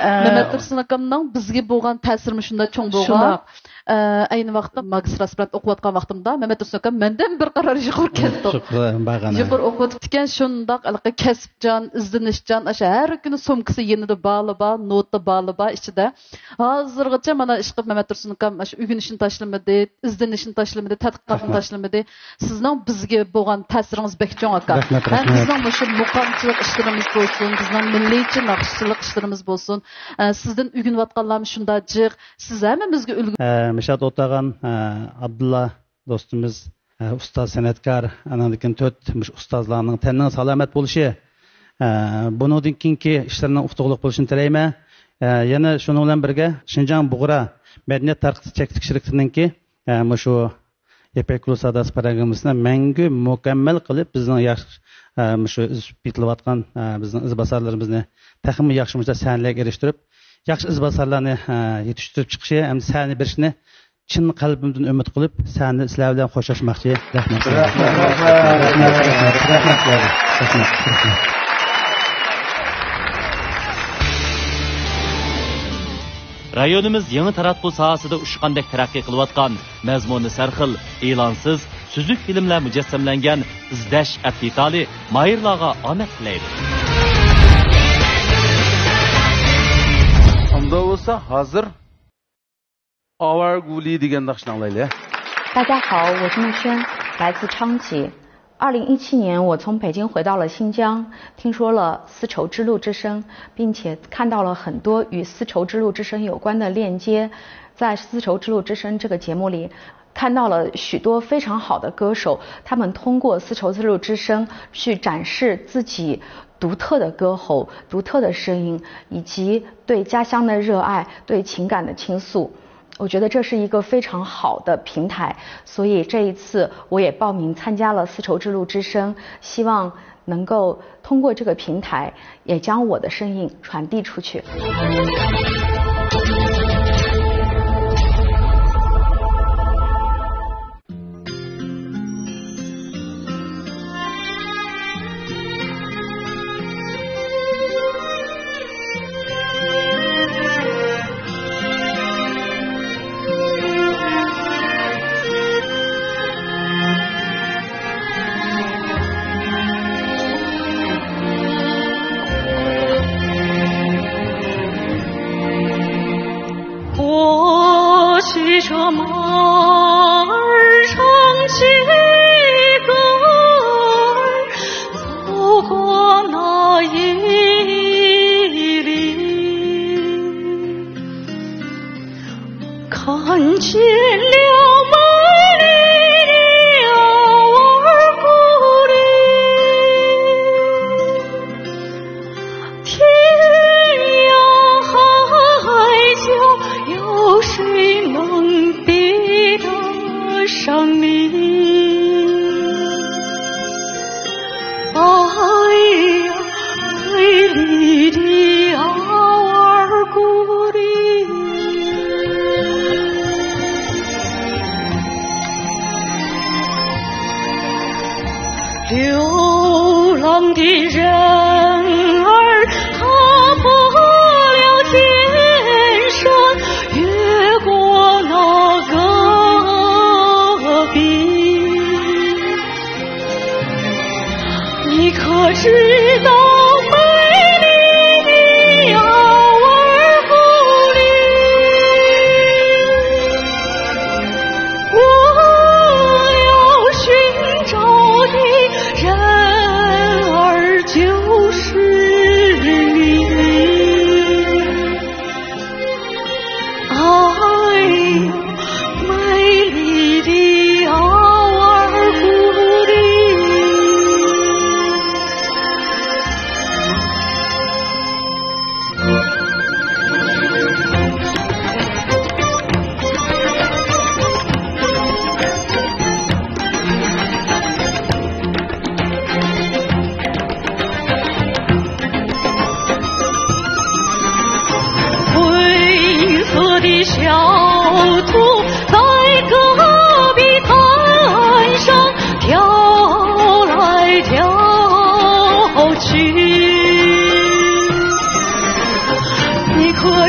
ئە، مەمەت تۇرسۇن ئاكامنىڭ بىزگە بولغان تەسىرى مۇشۇنداق چوڭ بولغان. شۇنداق. ئە، ئەينى ۋاقىتتا ماگىستىر ئاسپىرانت ئوقۇۋاتقان ۋاقتىمدا مەمەت تۇرسۇن ئاكام مەندىن بىر قارار يۇقىرى كەتتۇق. شۇ بارغان. يۇقىرى ئوقۇۋېتىپتىكەن، شۇنداق ھېلىقى كەسىپچان، ئىزدىنىشچان، ئاشۇ ھەر كۈنى سومكىسى يېنىدا بالى بار، نوتا بالى بار ئىچىدە. ھازىرغىچە مانا ئىشقىلىپ مەمەت تۇرسۇن ئاكام ئاشۇ ئۆگىنىشنى تاشلىمىدى، ئىزدىنىشنى تاشلىمىدى، تەتقىقاتنى رەھمەت. تاشلىمىدى. سىزنىڭ بىزگە بولغان تەسىرىڭىز بەك چوڭ، ئاكا. رەھمەت، ھەم رەھمەت. بىزنىڭ مۇشۇ مۇقامچىلىق ئىشلىرىمىز بولسۇن، بىزنىڭ مىللىيچە ناخشىچىلىق ئىشلىرىمىز بولسۇن. ئە، سىزدىن ئۆگىنىۋاتقانلارمۇ شۇنداق جىق. سىز ھەممىمىزگە ئۈلگە. ئە، مەشھەدە ئولتۇرغان، ئە، ئابدۇللا دوستىمىز، ئە، ئۇستاز سەنئەتكار، ئانىڭدىن كېيىن تۆت مۇشۇ ئۇستازلارنىڭ تەننىڭ سالامەت بولۇشى، ئە، بۇنىڭدىن كېيىنكى ئىشلىرىنىڭ ئۇتۇقلۇق بولۇشىنى تىلەيمەن. ئە، يەنە شۇنىڭ بىلەن بىرگە، شىنجاڭ بۇغرا مەدەنىيەت تارقىتىش چەكلىك شىركىتىنىڭكى، ئە، مۇشۇ يىپەك يولى ساداسى پروگراممىسىنى مەڭگۈ مۇكەممەل قىلىپ، بىزنىڭ ياخشى، ئە، مۇشۇ ئۆسۈپ يېتىلىۋاتقان، ئە، بىزنىڭ ئىزباسارلىرىمىزنى تېخىمۇ ياخشى مۇشۇنداق سەھنىلەرگە ئېرىشتۈرۈپ، ياخشى ئىزباسارلارنى، ئە، يېتىشتۈرۈپ چىقىشى ھەم سەھنە بېرىشىنى چىن قەلبىمدىن ئۈمىد قىلىپ، سەھنىدە سىلەر بىلەن خوشلاشماقچى. رەھمەت. رەھمەت، رەھمەت، رەھمەت، رەھمەت، رەھمەت. رايونىمىز يېڭى تاراتقۇ ساھەسىدە ئۇچقاندەك تەرەققىي قىلىۋاتقان، مەزمۇنى سەرخىل، ئېلانسىز، سۈزۈك فىلىملەر مۇجەسسەملەنگەن ئىزدەش ئەپ دېتالى ماھىرلارغا ئامەت تىلەيلى. ئۇنداق بولسا ھازىر ئاۋارە گۈلى دېگەن ناخشىنى ئاڭلايلى. 大家好，我是木轩，来自昌吉。二零一七年，我从北京回到了新疆，听说了丝绸之路之声，并且看到了很多与丝绸之路之声有关的链接。在丝绸之路之声这个节目里，看到了许多非常好的歌手，他们通过丝绸之路之声去展示自己独特的歌喉、独特的声音，以及对家乡的热爱、对情感的倾诉。我觉得这是一个非常好的平台，所以这一次我也报名参加了丝绸之路之声，希望能够通过这个平台，也将我的声音传递出去。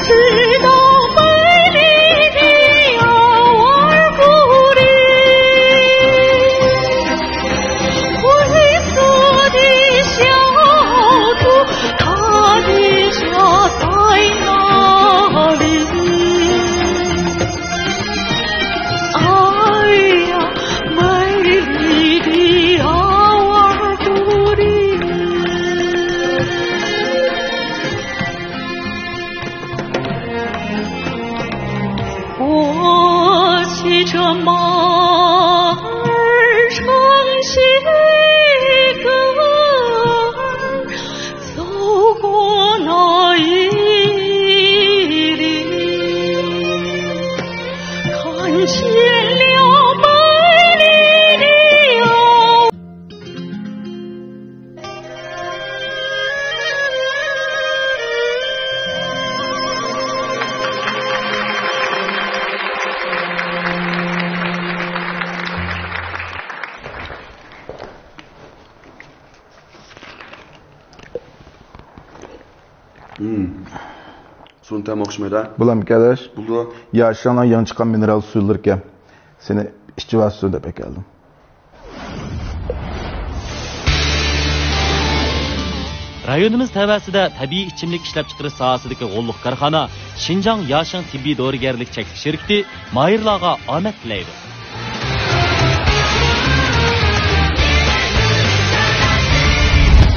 知道美丽的奥尔古里，灰色的小猪，它的家在哪里？哎呀，美丽的奥尔古里。 我骑着马儿唱西歌儿，走过那一里，看见了美丽的Hmm. Suyun tam o'xshamaydi. Bulam kelish. Buldu. Yaşana yanı çıkan mineral suyular ki. Seni işçi vasıfında pek aldım. رايونىمىز تەۋەسىدە تەبىئىي ئىچىملىك ئىشلەپچىقىرىش ساھەسىدىكى غوللۇق كارخانا شىنجاڭ ياشىڭ تېببىي دورىگەرلىك چەكلىك شىركىتى ماھىرلارغا ئامەت تىلەيدۇ.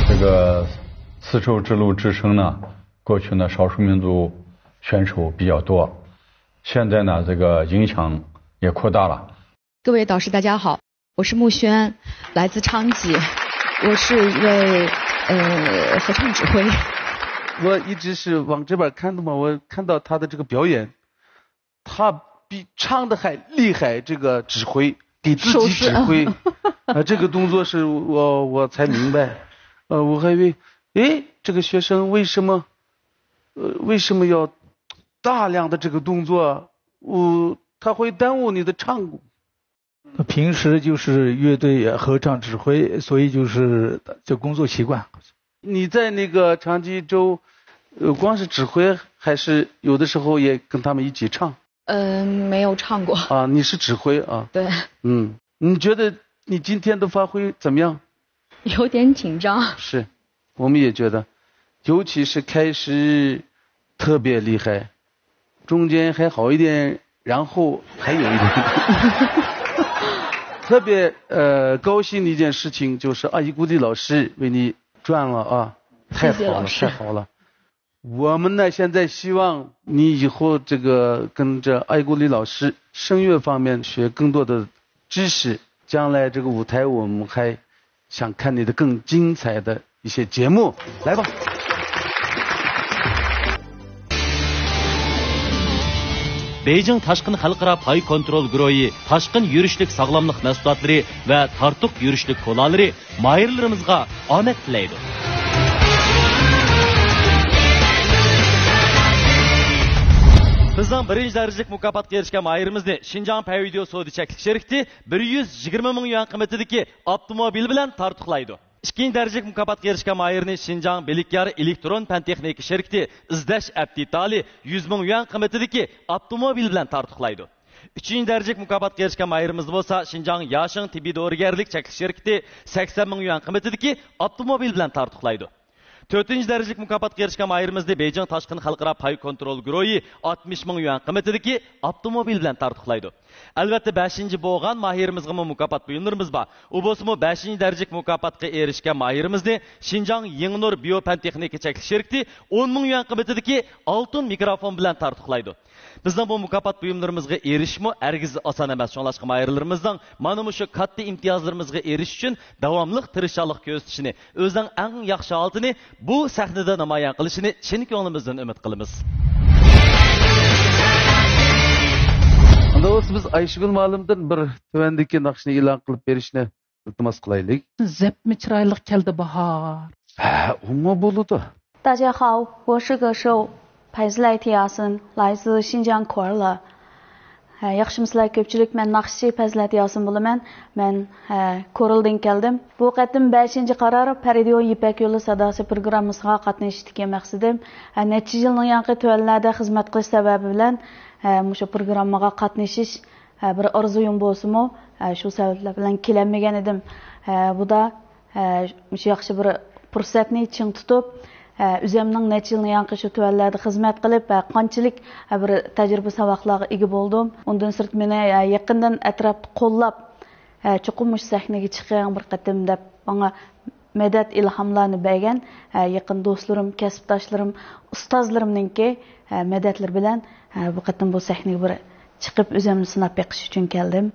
这个丝绸之路之声呢，过去呢少数民族选手比较多，现在呢这个影响也扩大了。各位导师，大家好，我是穆轩，来自昌吉，我是一位呃合唱指挥。我一直是往这边看的嘛，我看到他的这个表演，他比唱的还厉害，这个指挥，给自己指挥，啊，这个动作是我我才明白。呃，我还以为，诶，这个学生为什么，呃，为什么要大量的这个动作？我他会耽误你的唱功。平时就是乐队合唱指挥，所以就是就工作习惯。你在那个长崎州，呃，光是指挥，还是有的时候也跟他们一起唱？呃，没有唱过。啊，你是指挥啊？对。嗯，你觉得你今天的发挥怎么样？有点紧张。是，我们也觉得，尤其是开始特别厉害，中间还好一点，然后还有一点。特别，呃，高兴的一件事情就是阿依古丽老师为你转了啊，太好了，谢谢老师。太好了。我们呢，现在希望你以后这个跟着阿依古丽老师声乐方面学更多的知识，将来这个舞台我们还想看你的更精彩的一些节目，来吧。 بېيجىڭ تاشقىن خەلقئارا پاي كونترول گۇرۇھى تاشقىن يۈرۈشلۈك ساغلاملىق مەھسۇلاتلىرى ۋە تارتۇق يۈرۈشلۈك كولالىرى ماھىرلىرىمىزغا ئامەت تىلەيدۇ. بىزنىڭ بىرىنچى دەرىجىلىك مۇكاپاتقا ئېرىشكەن ماھىرىمىزنى شىنجاڭ پەيۋىديو سودا چەكلىك شىركىتى بىر يۈز يىگىرمە مىڭ يۈەن قىممىتىدىكى ئاپتوموبىل بىلەن تارتۇقلايدۇ. ئىككىنچى دەرىجىلىك مۇكاپاتقا ئېرىشكەن ماھىرنى شىنجاڭ بىلىكيار ئېلېكترون پەن تېخنىكا شىركىتى ئىزدەش ئەپتىتالى يۈز مىڭ يۈەن قىممىتىدىكى ئاپتوموبىل بىلەن تارتۇقلايدۇ. ئۈچىنچى دەرىجىلىك مۇكاپاتقا ئېرىشكەن ماھىرىمىز بولسا شىنجاڭ ياشىڭ تېببىي دورىگەرلىك چەكلىك شىركىتى سەكسەن مىڭ يۈەن قىممىتىدىكى ئاپتوموبىل بىلەن تارتۇقلايدۇ. تۆتىنچى دەرىجىلىك مۇكاپاتقا ئېرىشكەن ماھىرىمىزنى بېيجىڭ تاشقىن خەلقئارا پاي كونترول گۇرۇھى ئاتمىش مىڭ يۈەن قىممىتىدىكى ئاپتوموبىل بىلەن تارتۇقلايدۇ. ئەلۋەتتە، بەشىنچى بولغان ماھىرىمىزغىمۇ مۇكاپات بۇيۇملىرىمىز بار. ئۇ بولسىمۇ بەشىنچى دەرىجىلىك مۇكاپاتقا ئېرىشكەن ماھىرىمىزنى شىنجاڭ يېڭىنۇر بىيو پەن تېخنىكا چەكلىك شىركىتى ئون مىڭ يۈەن قىممىتىدىكى ئالتۇن مىكروفون بىلەن تارتۇقلايدۇ. بىزنىڭ بۇ مۇكاپات بۇيۇملىرىمىزغا ئېرىشىشمۇ ھەرگىز ئاسان ئەمەس. شۇڭلاشقا ماھىرلىرىمىزنىڭ مانا مۇشۇ كاتتا ئىمتىيازلىرىمىزغا ئېرىشىش ئۈچۈن داۋاملىق تىرىشچانلىق كۆرسىتىشىنى، ئۆزىنىڭ ئەڭ ياخشى ھالىتىنى بۇ سەھنىدە نامايان قىلىشىنى چىن كۆڭلىمىزدىن ئۈمىد قىلىمىز. ئۇندا بولسا بىز ئايشىگۈل مۇئەللىمدىن بىر تۆۋەندىكى ناخشىنى ئېلان قىلىپ بېرىشنى ئىلتىماس قىلايلى. زەپمۇ چىرايلىق كەلدى باھار. ھە، ئۇمۇ بولىدۇ. 大家好，我是歌手白子来提亚森，来自新疆库尔勒。ھە، ياخشىمۇسىلەر كۆپچىلىك؟ مەن ناخشىچى پەزىلەت ياسىن بولىمەن. مەن، ھە، كورلىدىن كەلدىم. بۇ قېتىم بەشىنچى قارار پەرىدىيون يىپەك يولى ساداسى پروگراممىسىغا قاتنىشىشتىكى مەقسىتىم، ھە، نەچچە يىلنىڭ يانقى تۆۋەنلەردە خىزمەت قىلىش سەۋەبى بىلەن، ھە، مۇشۇ پروگراممىغا قاتنىشىش، ھە، بىر ئارزۇيۇم بولسىمۇ، ھە، شۇ سەۋەبلەر بىلەن كېلەلمىگەن ئىدىم. ھە، بۇدا ھە، مۇشۇ ياخشى بىر پۇرسەتنى چىڭ تۇتۇپ، ھە، ئۆزۈمنىڭ نەچچە يىلنى يانقى شۇ تۆۋەنلەردە خىزمەت قىلىپ، ھە، قانچىلىك، ھە، بىر تەجرىبە ساۋاقلارغا ئىگە بولدۇم. ئۇندىن سىرت مېنى، ھە، يېقىندىن ئەتراپتا قوللاپ، ھە، چوقۇم مۇشۇ سەھنىگە چىقىڭ بىر قېتىم دەپ ماڭا مەدەت، ئىلھاملارنى بەرگەن، ھە، يېقىن دوستلىرىم، كەسىپداشلىرىم، ئۇستازلىرىمنىڭكى، ھە، مەدەتلىرى بىلەن، ھە، بۇ قېتىم بۇ سەھنىگە بىر چىقىپ ئۆزۈمنى سىناپ بېقىش ئۈچۈن كەلدىم.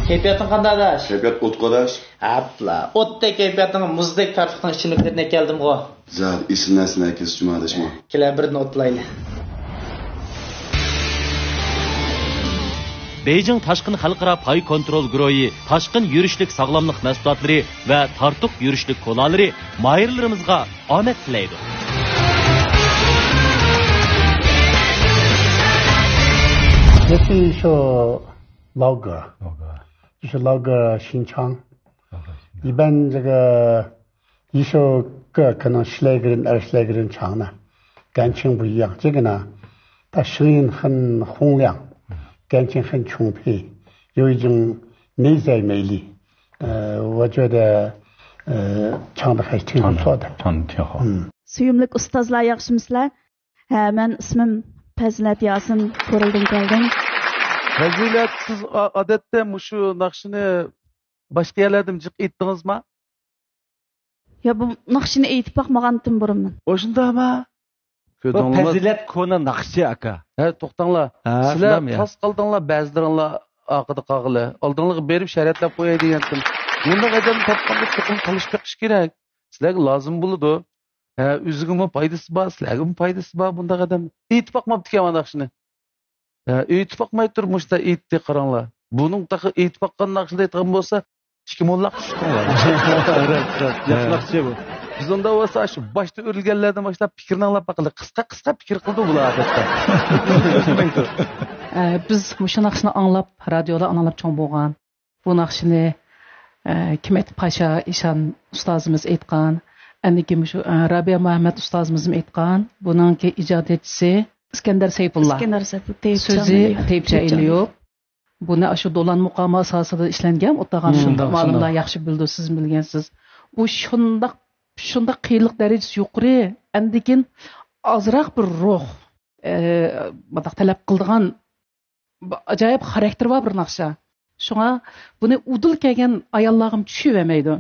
كەيپىياتىڭ قانداق، ئاداش؟ كەيپىيات ئوتقا، ئاداش. ئەپلا، ئوتتەك كەيپىياتنىڭ، مۇزدەك تاتلىقنىڭ ئىچىملىكلىرىنى ئەكەلدىمغۇ. زادى ئېسىل نەرسىنى ئەكەلسە جۇما، ئاداش، ما. كېلە، بىردىن ئوتلايلى. بېيجىڭ تاشقىن خەلقئارا پاي كونترول گۇرۇھى تاشقىن يۈرۈشلۈك ساغلاملىق مەھسۇلاتلىرى ۋە تارتۇق يۈرۈشلۈك كولالىرى ماھىرلىرىمىزغا ئامەت تىلەيدۇ. نېسى شۇ لاگېر. لاگېر. شۇ لاگېر شىنچاڭ. لاگېر شىنچاڭ. 一般这个一手个可能十来个人、二十来个人唱呢，感情不一样。这个呢，他声音很洪亮，感情很充沛，有一种内在魅力。呃，我觉得，呃，唱得还挺不错的。唱得，唱得挺好。嗯。سۆيۈملۈك ئۇستازلار، ياخشىمۇسىلەر؟ ھە، مەن ئىسمىم پەزىلەت ياسىن، كورلىدىن كەلدىم. پەزىلەت، سىز ئا-، ئادەتتە مۇشۇ ناخشىنى باشقا يەرلەردىمۇ جىق ئېيتتىڭىزما؟ يا، بۇ ناخشىنى ئېيتىپ باقمىغانتىم بۇرۇن مەن. ئۇ شۇنداقما؟ كۆردۈڭلارمۇ؟ پەزىلەت كونا ناخشىچى ئاكا. ھە، توختاڭلار. ھە، سىلەر شۇنداقمۇ يا؟ تاس قالدىڭلار، بەزىلىرىڭلار ئارقىدا قالغىلى. ئالدىڭلارغا بېرىپ شەرەتلەپ قوياي دېگەنتىم. بۇنداق ئادەمنى تاپقاندا چوقۇم تالىشىپ بېقىش كېرەك. سىلەرگە لازىم بولىدۇ. ھە، ئۆزىگىمۇ پايدىسى بار، سىلەرگىمۇ پايدىسى بار بۇنداق ئادەم. ئېيتىپ باقماپتىكەن مانا ناخشىنى. ھە، ئېيتىپ باقماي تۇرۇپ مۇشۇنداق ئېيتتى، قاراڭلار. بۇنىڭ تېخى ئېيتىپ باققان ناخشىنى ئېيتىدىغان بولسا، ئىككى موللاق قىلسىڭلار. راست، راست. ياخشى ھە. ناخشىچى بۇ. بىز ئۇنداق بولسا، شۇ باشتا ئۆرۈلگەنلەردىن باشلاپ پىكىرنى ئاڭلاپ باقىلى. قىسقا، قىسقا پىكىر قىلىدۇ بۇلار، ئادەتتە. ئە، بىز مۇشۇ ناخشىنى ئاڭلاپ، رادىيودا ئاڭلاپ چوڭ بولغان. بۇ ناخشىنى، ئە، كىم ئېيتتى؟ پاشا ئىشان ئۇستازىمىز ئېيتقان. ئەندىكى مۇشۇ، ئە، رابىيە مۇھەممەد ئۇستازىمىزمۇ ئېيتقان. بۇنىڭكى ئىجادىيەتچىسى ئىسكەندەر سەيپۇللا. ئىسكەندەر سەيپۇللا، تېيىپچان سۆزى ئېلىيوف. تېيىپچان تېيىپچان ئېلىيوف. ئېلىيوف. بۇنى ئاشۇ دولان مۇقامى ئاساسىدا ئىشلەنگەن، ئوتاغان شۇنداق، مۇئەللىملەر شۇنداق. ياخشى بىلىدۇ، سىز بىلگەنسىز. بۇ شۇنداق، شۇنداق قىيىنلىق دەرىجىسى يۇقىرى، ئەندىكىن ئازراق بىر روھ، ئە، مۇنداق تەلەپ قىلىدىغان بىر ئاجايىپ خاراكتېرى بار بىر ناخشا. شۇڭا بۇنى ئۇدۇل كەلگەن ئاياللارغىمۇ چۈشۈۋەرمەيدۇ.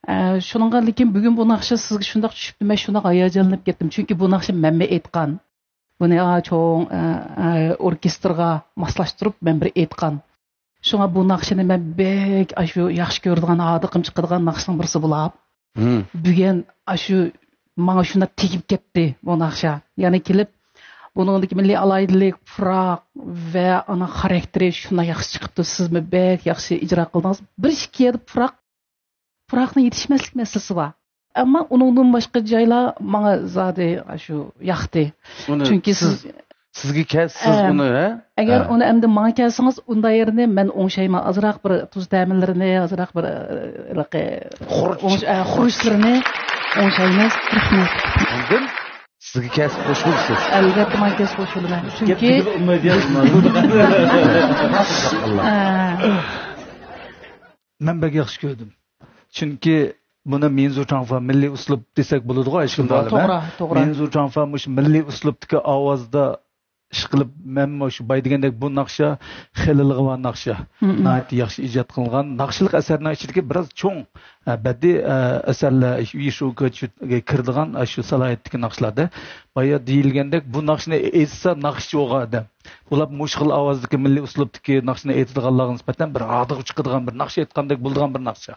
ئە، شۇنىڭغا لېكىن بۈگۈن بۇ ناخشا سىزگە شۇنداق چۈشۈپتۇ، مەن شۇنداق ھاياجانلىنىپ كەتتىم. چۈنكى بۇ ناخشا مەنمۇ ئېيتقان. بۇنى، ئا، چوڭ، ئە، ئە، ئوركېستىرغا ماسلاشتۇرۇپ مەن بىر ئېيتقان. شۇڭا بۇ ناخشىنى مەن بەك ئاشۇ ياخشى كۆرىدىغان، ھاردىقىم چىقىدىغان ناخشىنىڭ بىرسى بولاپ. مم. بۈگۈن ئاشۇ ماڭا شۇنداق تېگىپ كەتتى بۇ ناخشا. يەنە كېلىپ، بۇنىڭدىكى مىللىي ئالاھىدىلىك، پۇراق ۋە ئۇنىڭ خاراكتېرى شۇنداق ياخشى چىقىپتۇ. سىزمۇ بەك ياخشى ئىجرا قىلدىڭىز. بىر ئىككى يەردە پۇراق، پۇراقنىڭ يېتىشمەسلىك مەسىلىسى بار. ئەمما ئۇنىڭدىن باشقا جايلار ماڭا زادى شۇ ياقتى. ئۇنى چۈنكى سىز، سىز، سىزگە كەلسە، سىز ئە، ئۇنى، ھە؟ ئەگەر ھە. ئۇنى ئەمدى ماڭا كەلسىڭىز، ئۇنداق يېرىنى مەن ئوڭشايمەن. ئازراق بىر تۇز تەملىرىنى، ئازراق بىر، ئە، خۇرۇچ. ئوڭش-، ئە، خۇرۇچلىرىنى ئوڭشايمىز. رەھمەت. ئاندىن سىزگە كەلسە قوشۇلىسىز. ئەلۋەتتە، ماڭا كەلسە قوشۇلىمەن. چۈنكى، ئە، مەن بەك ياخشى كۆردۈم. چۈنكى بۇنى مىنزۇ چاڭفا مىللىي ئۇسلۇب دېسەك بولىدىغۇ، ئايشىگۈل مۇئەللىمە. توغرا، توغرا. مىنزۇ چاڭفا مۇشۇ مىللىي ئۇسلۇبتىكى ئاۋازدا ئىشقىلىپ، مەنمۇ شۇ باي دېگەندەك بۇ ناخشا خېلىلىغا بار ناخشا. مم. ناھايىتى ياخشى ئىجاد قىلغان ناخشىلىق ئەسەرنىڭ ئىچىدىكى بىراز چوڭ، ئە، بەدىئىي، ئە، ئەسەرلەر، يىشۇ كىرىدىغان، ئە، شۇ سالاھىيەتتىكى ناخشىلاردا. بايا دېيىلگەندەك، بۇ ناخشىنى ئېيتسا ناخشىچى بولغان ئادەم. بۇلار مۇشۇ خىل ئاۋازدىكى مىللىي ئۇسلۇبتىكى ناخشىنى ئېيتىدىغانلارغا نىسبەتەن بىر ھاردۇق چىقىدىغان بىر ناخشا ئېيتقاندەك بولىدىغان بىر ناخشا.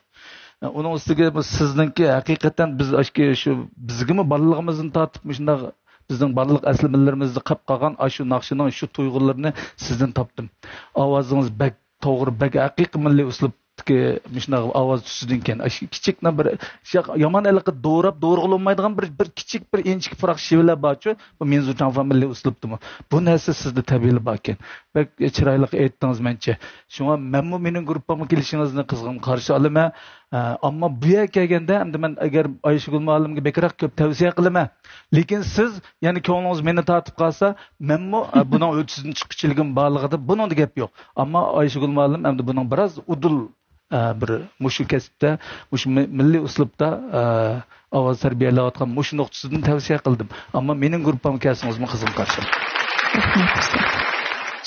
ئۇنىڭ ئۈستىگە بۇ سىزنىڭكى ھەقىقەتەن بىز ئاشكى شۇ بىزگىمۇ بالىلىقىمىزدىن تارتىپ مۇشۇنداق بىزنىڭ بالىلىق ئەسلىمىلىرىمىزدە قاپ قالغان ئاشۇ ناخشىنىڭ شۇ تۇيغۇلىرىنى سىزدىن تاپتىم. ئاۋازىڭىز بەك توغرا، بەك ھەقىقىي مىللىي ئۇسلۇبتىكى مۇشۇنداق ئاۋاز تۈسىدىنكەن. ئاشۇ كىچىك بىر، يامان ھېلىقى دوراپ، دورىغىلى بولمايدىغان بىر، بىر كىچىك، بىر ئىنچىكە پۇراق شېۋىلەر بارچۇ، بۇ مىنزۇ چاڭفا مىللىي ئۇسلۇبتىمۇ. بۇ نەرسە سىزدە تەبىئىيلا باركەن. بەك چىرايلىق ئېيتتىڭىز مەنچە. شۇڭا مەنمۇ مېنىڭ گۇرۇپپامغا كېلىشىڭىزنى قىزغىن قارشى ئالىمەن. ئە، ئەمما بۇ يەرگە كەلگەندە، ئەمدى مەن ئەگەر ئايشىگۈل مۇئەللىمگە بەكرەك كۆپ تەۋسىيە قىلىمەن. لېكىن سىز، يەنى كۆڭلىڭىز مېنى تارتىپ قالسا، مەنمۇ، ئە، بۇنىڭ ھۆددىسىدىن چىققۇچىلىكىم بارلىقىدا بۇنىڭدا گەپ يوق. ئەمما ئايشىگۈل مۇئەللىم ئەمدى بۇنىڭ بىراز ئۇدۇل، ئە، بىر مۇشۇ كەسىپتە، مۇشۇ مى-، مىللىي ئۇسلۇبتا، ئە، ئاۋاز تەربىيەلەۋاتقان مۇشۇ نۇقتىسىدىن تەۋسىيە قىلدىم. ئەمما مېنىڭ گۇرۇپپامغا كەلسىڭىزمۇ قىزغىن قارشى ئالىمەن. رەھمەت.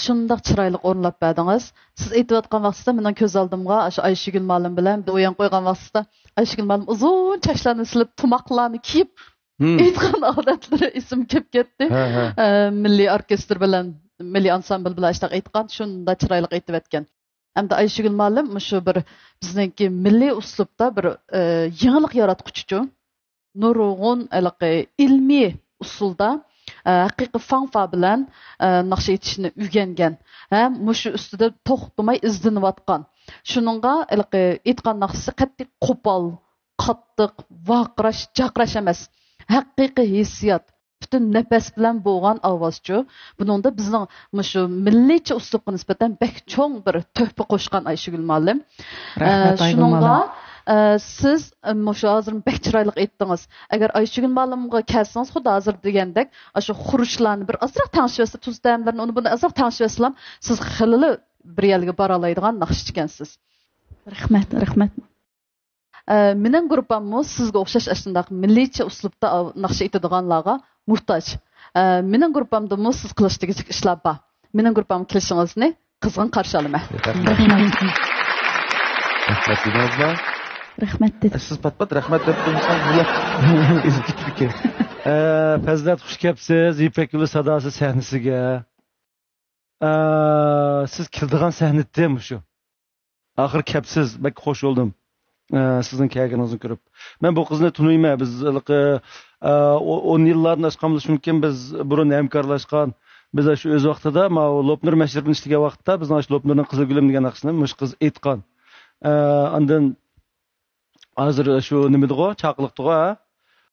شۇنداق چىرايلىق ئورۇنلاپ بەردىڭىز. سىز ئېيتىۋاتقان ۋاقتىدا مېنىڭ كۆز ئالدىمغا ئاشۇ ئايشىگۈل مۇئەللىم بىلەن بىر ئويۇن قويغان ۋاقتىدا ئايشىگۈل مۇئەللىم ئۇزۇن چاچلارنى سېلىپ، تۇماقلارنى كىيىپ، مم. ئېيتقان ئادەتلىرى ئېسىمگە كېلىپ كەتتى. ھە، ھە. ئە، مىللىي ئوركېستىر بىلەن، مىللىي ئانسامبىل بىلەن ئاشۇنداق ئېيتقان، شۇنداق چىرايلىق ئېيتىۋەتكەن. ئەمدى ئايشىگۈل مۇئەللىم مۇشۇ بىر بىزنىڭكى مىللىي ئۇسلۇبتا بىر، ئە، يېڭىلىق ياراتقۇچىچۇ. نۇرغۇن ھېلىقى ئىلمىي ئۇسۇلدا، ئە، ھەقىقىي فاڭفا بىلەن، ئە، ناخشا ئېيتىشنى ئۆگەنگەن ھەم مۇشۇ ئۈستىدە توختىماي ئىزدىنىۋاتقان. شۇنىڭغا ھېلىقى ئېيتقان ناخشىسى قەتئىي قوپال، قاتتىق، ۋارقىراش، جارقىراش ئەمەس. ھەقىقىي ھېسسىيات، پۈتۈن نەپەس بىلەن بولغان ئاۋازچۇ. بۇنىڭدا بىزنىڭ مۇشۇ مىللىيچە ئۇسلۇبقا نىسبەتەن بەك چوڭ بىر تۆھپە قوشقان ئايشىگۈل مۇئەللىم. رەھمەت، ئە، ئايگۈل شۇنىڭغا، مۇئەللىم. ئە، سىز، ئە، مۇشۇ ھازىر بەك چىرايلىق ئېيتتىڭىز. ئەگەر ئايشىگۈل مۇئەللىمغا كەلسىڭىز، خۇددى ھازىر دېگەندەك، ئاشۇ خۇرۇچلارنى بىر ئازراق تەڭشىۋەتسە، تۇز تەملىرىنى، ئۇنى بۇنى ئازراق تەڭشىۋەتسىلام، سىز خېلىلا بىر يەرگە بارالايدىغان ناخشىچىكەنسىز. رەھمەت، رەھمەت. ئە، مېنىڭ گۇرۇپپاممۇ سىزگە ئوخشاش ئاشۇنداق مىللىيچە ئۇسلۇبتا ئاۋ-، ناخشا ئېيتىدىغانلارغا موھتاج. ئە، مېنىڭ گۇرۇپپامدىمۇ سىز قىلىش تېگىشلىك ئىشلار بار. مېنىڭ گۇرۇپپامغا كېلىشىڭىزنى قىزغىن قارشى ئالىمەن. رەھمەت. رەھمەت دېدىڭىزما؟ رەھمەت دېدىم. ئە، سىز پات-پات رەھمەت دەپ قويمىسىڭىز، بۇلار ئېزىپ كېتىدىكەن. ئە، پەزىلەت، خۇش كەپسىز يىپەك يولى ساداسى سەھنىسىگە. ئە، سىز كېلىدىغان سەھنە ئىدى مۇشۇ. ئاخىر كەپسىز، بەك خوش بولدۇم. ئە، سىزنىڭ كەلگىنىڭىزنى كۆرۈپ. مەن بۇ قىزنى تونۇيمەن. بىز ھېلىقى، ئە، ئو-، ئون يىللاردىن ئاشقان بولۇشى مۇمكىن. بىز بۇرۇن ھەمكارلاشقان. بىز شۇ ئۆز ۋاقتىدا ماۋۇ لوپنۇر مەشرىپىنى ئىشلىگەن ۋاقىتتا بىزنىڭ شۇ لوپنۇرنىڭ قىزىل گۈلۈم دېگەن ناخشىسىنى مۇشۇ قىز ئېيتقان. ئە، ئاندىن ھازىر شۇ نېمىدىغۇ، چاقىلىقتىغۇ، ھە؟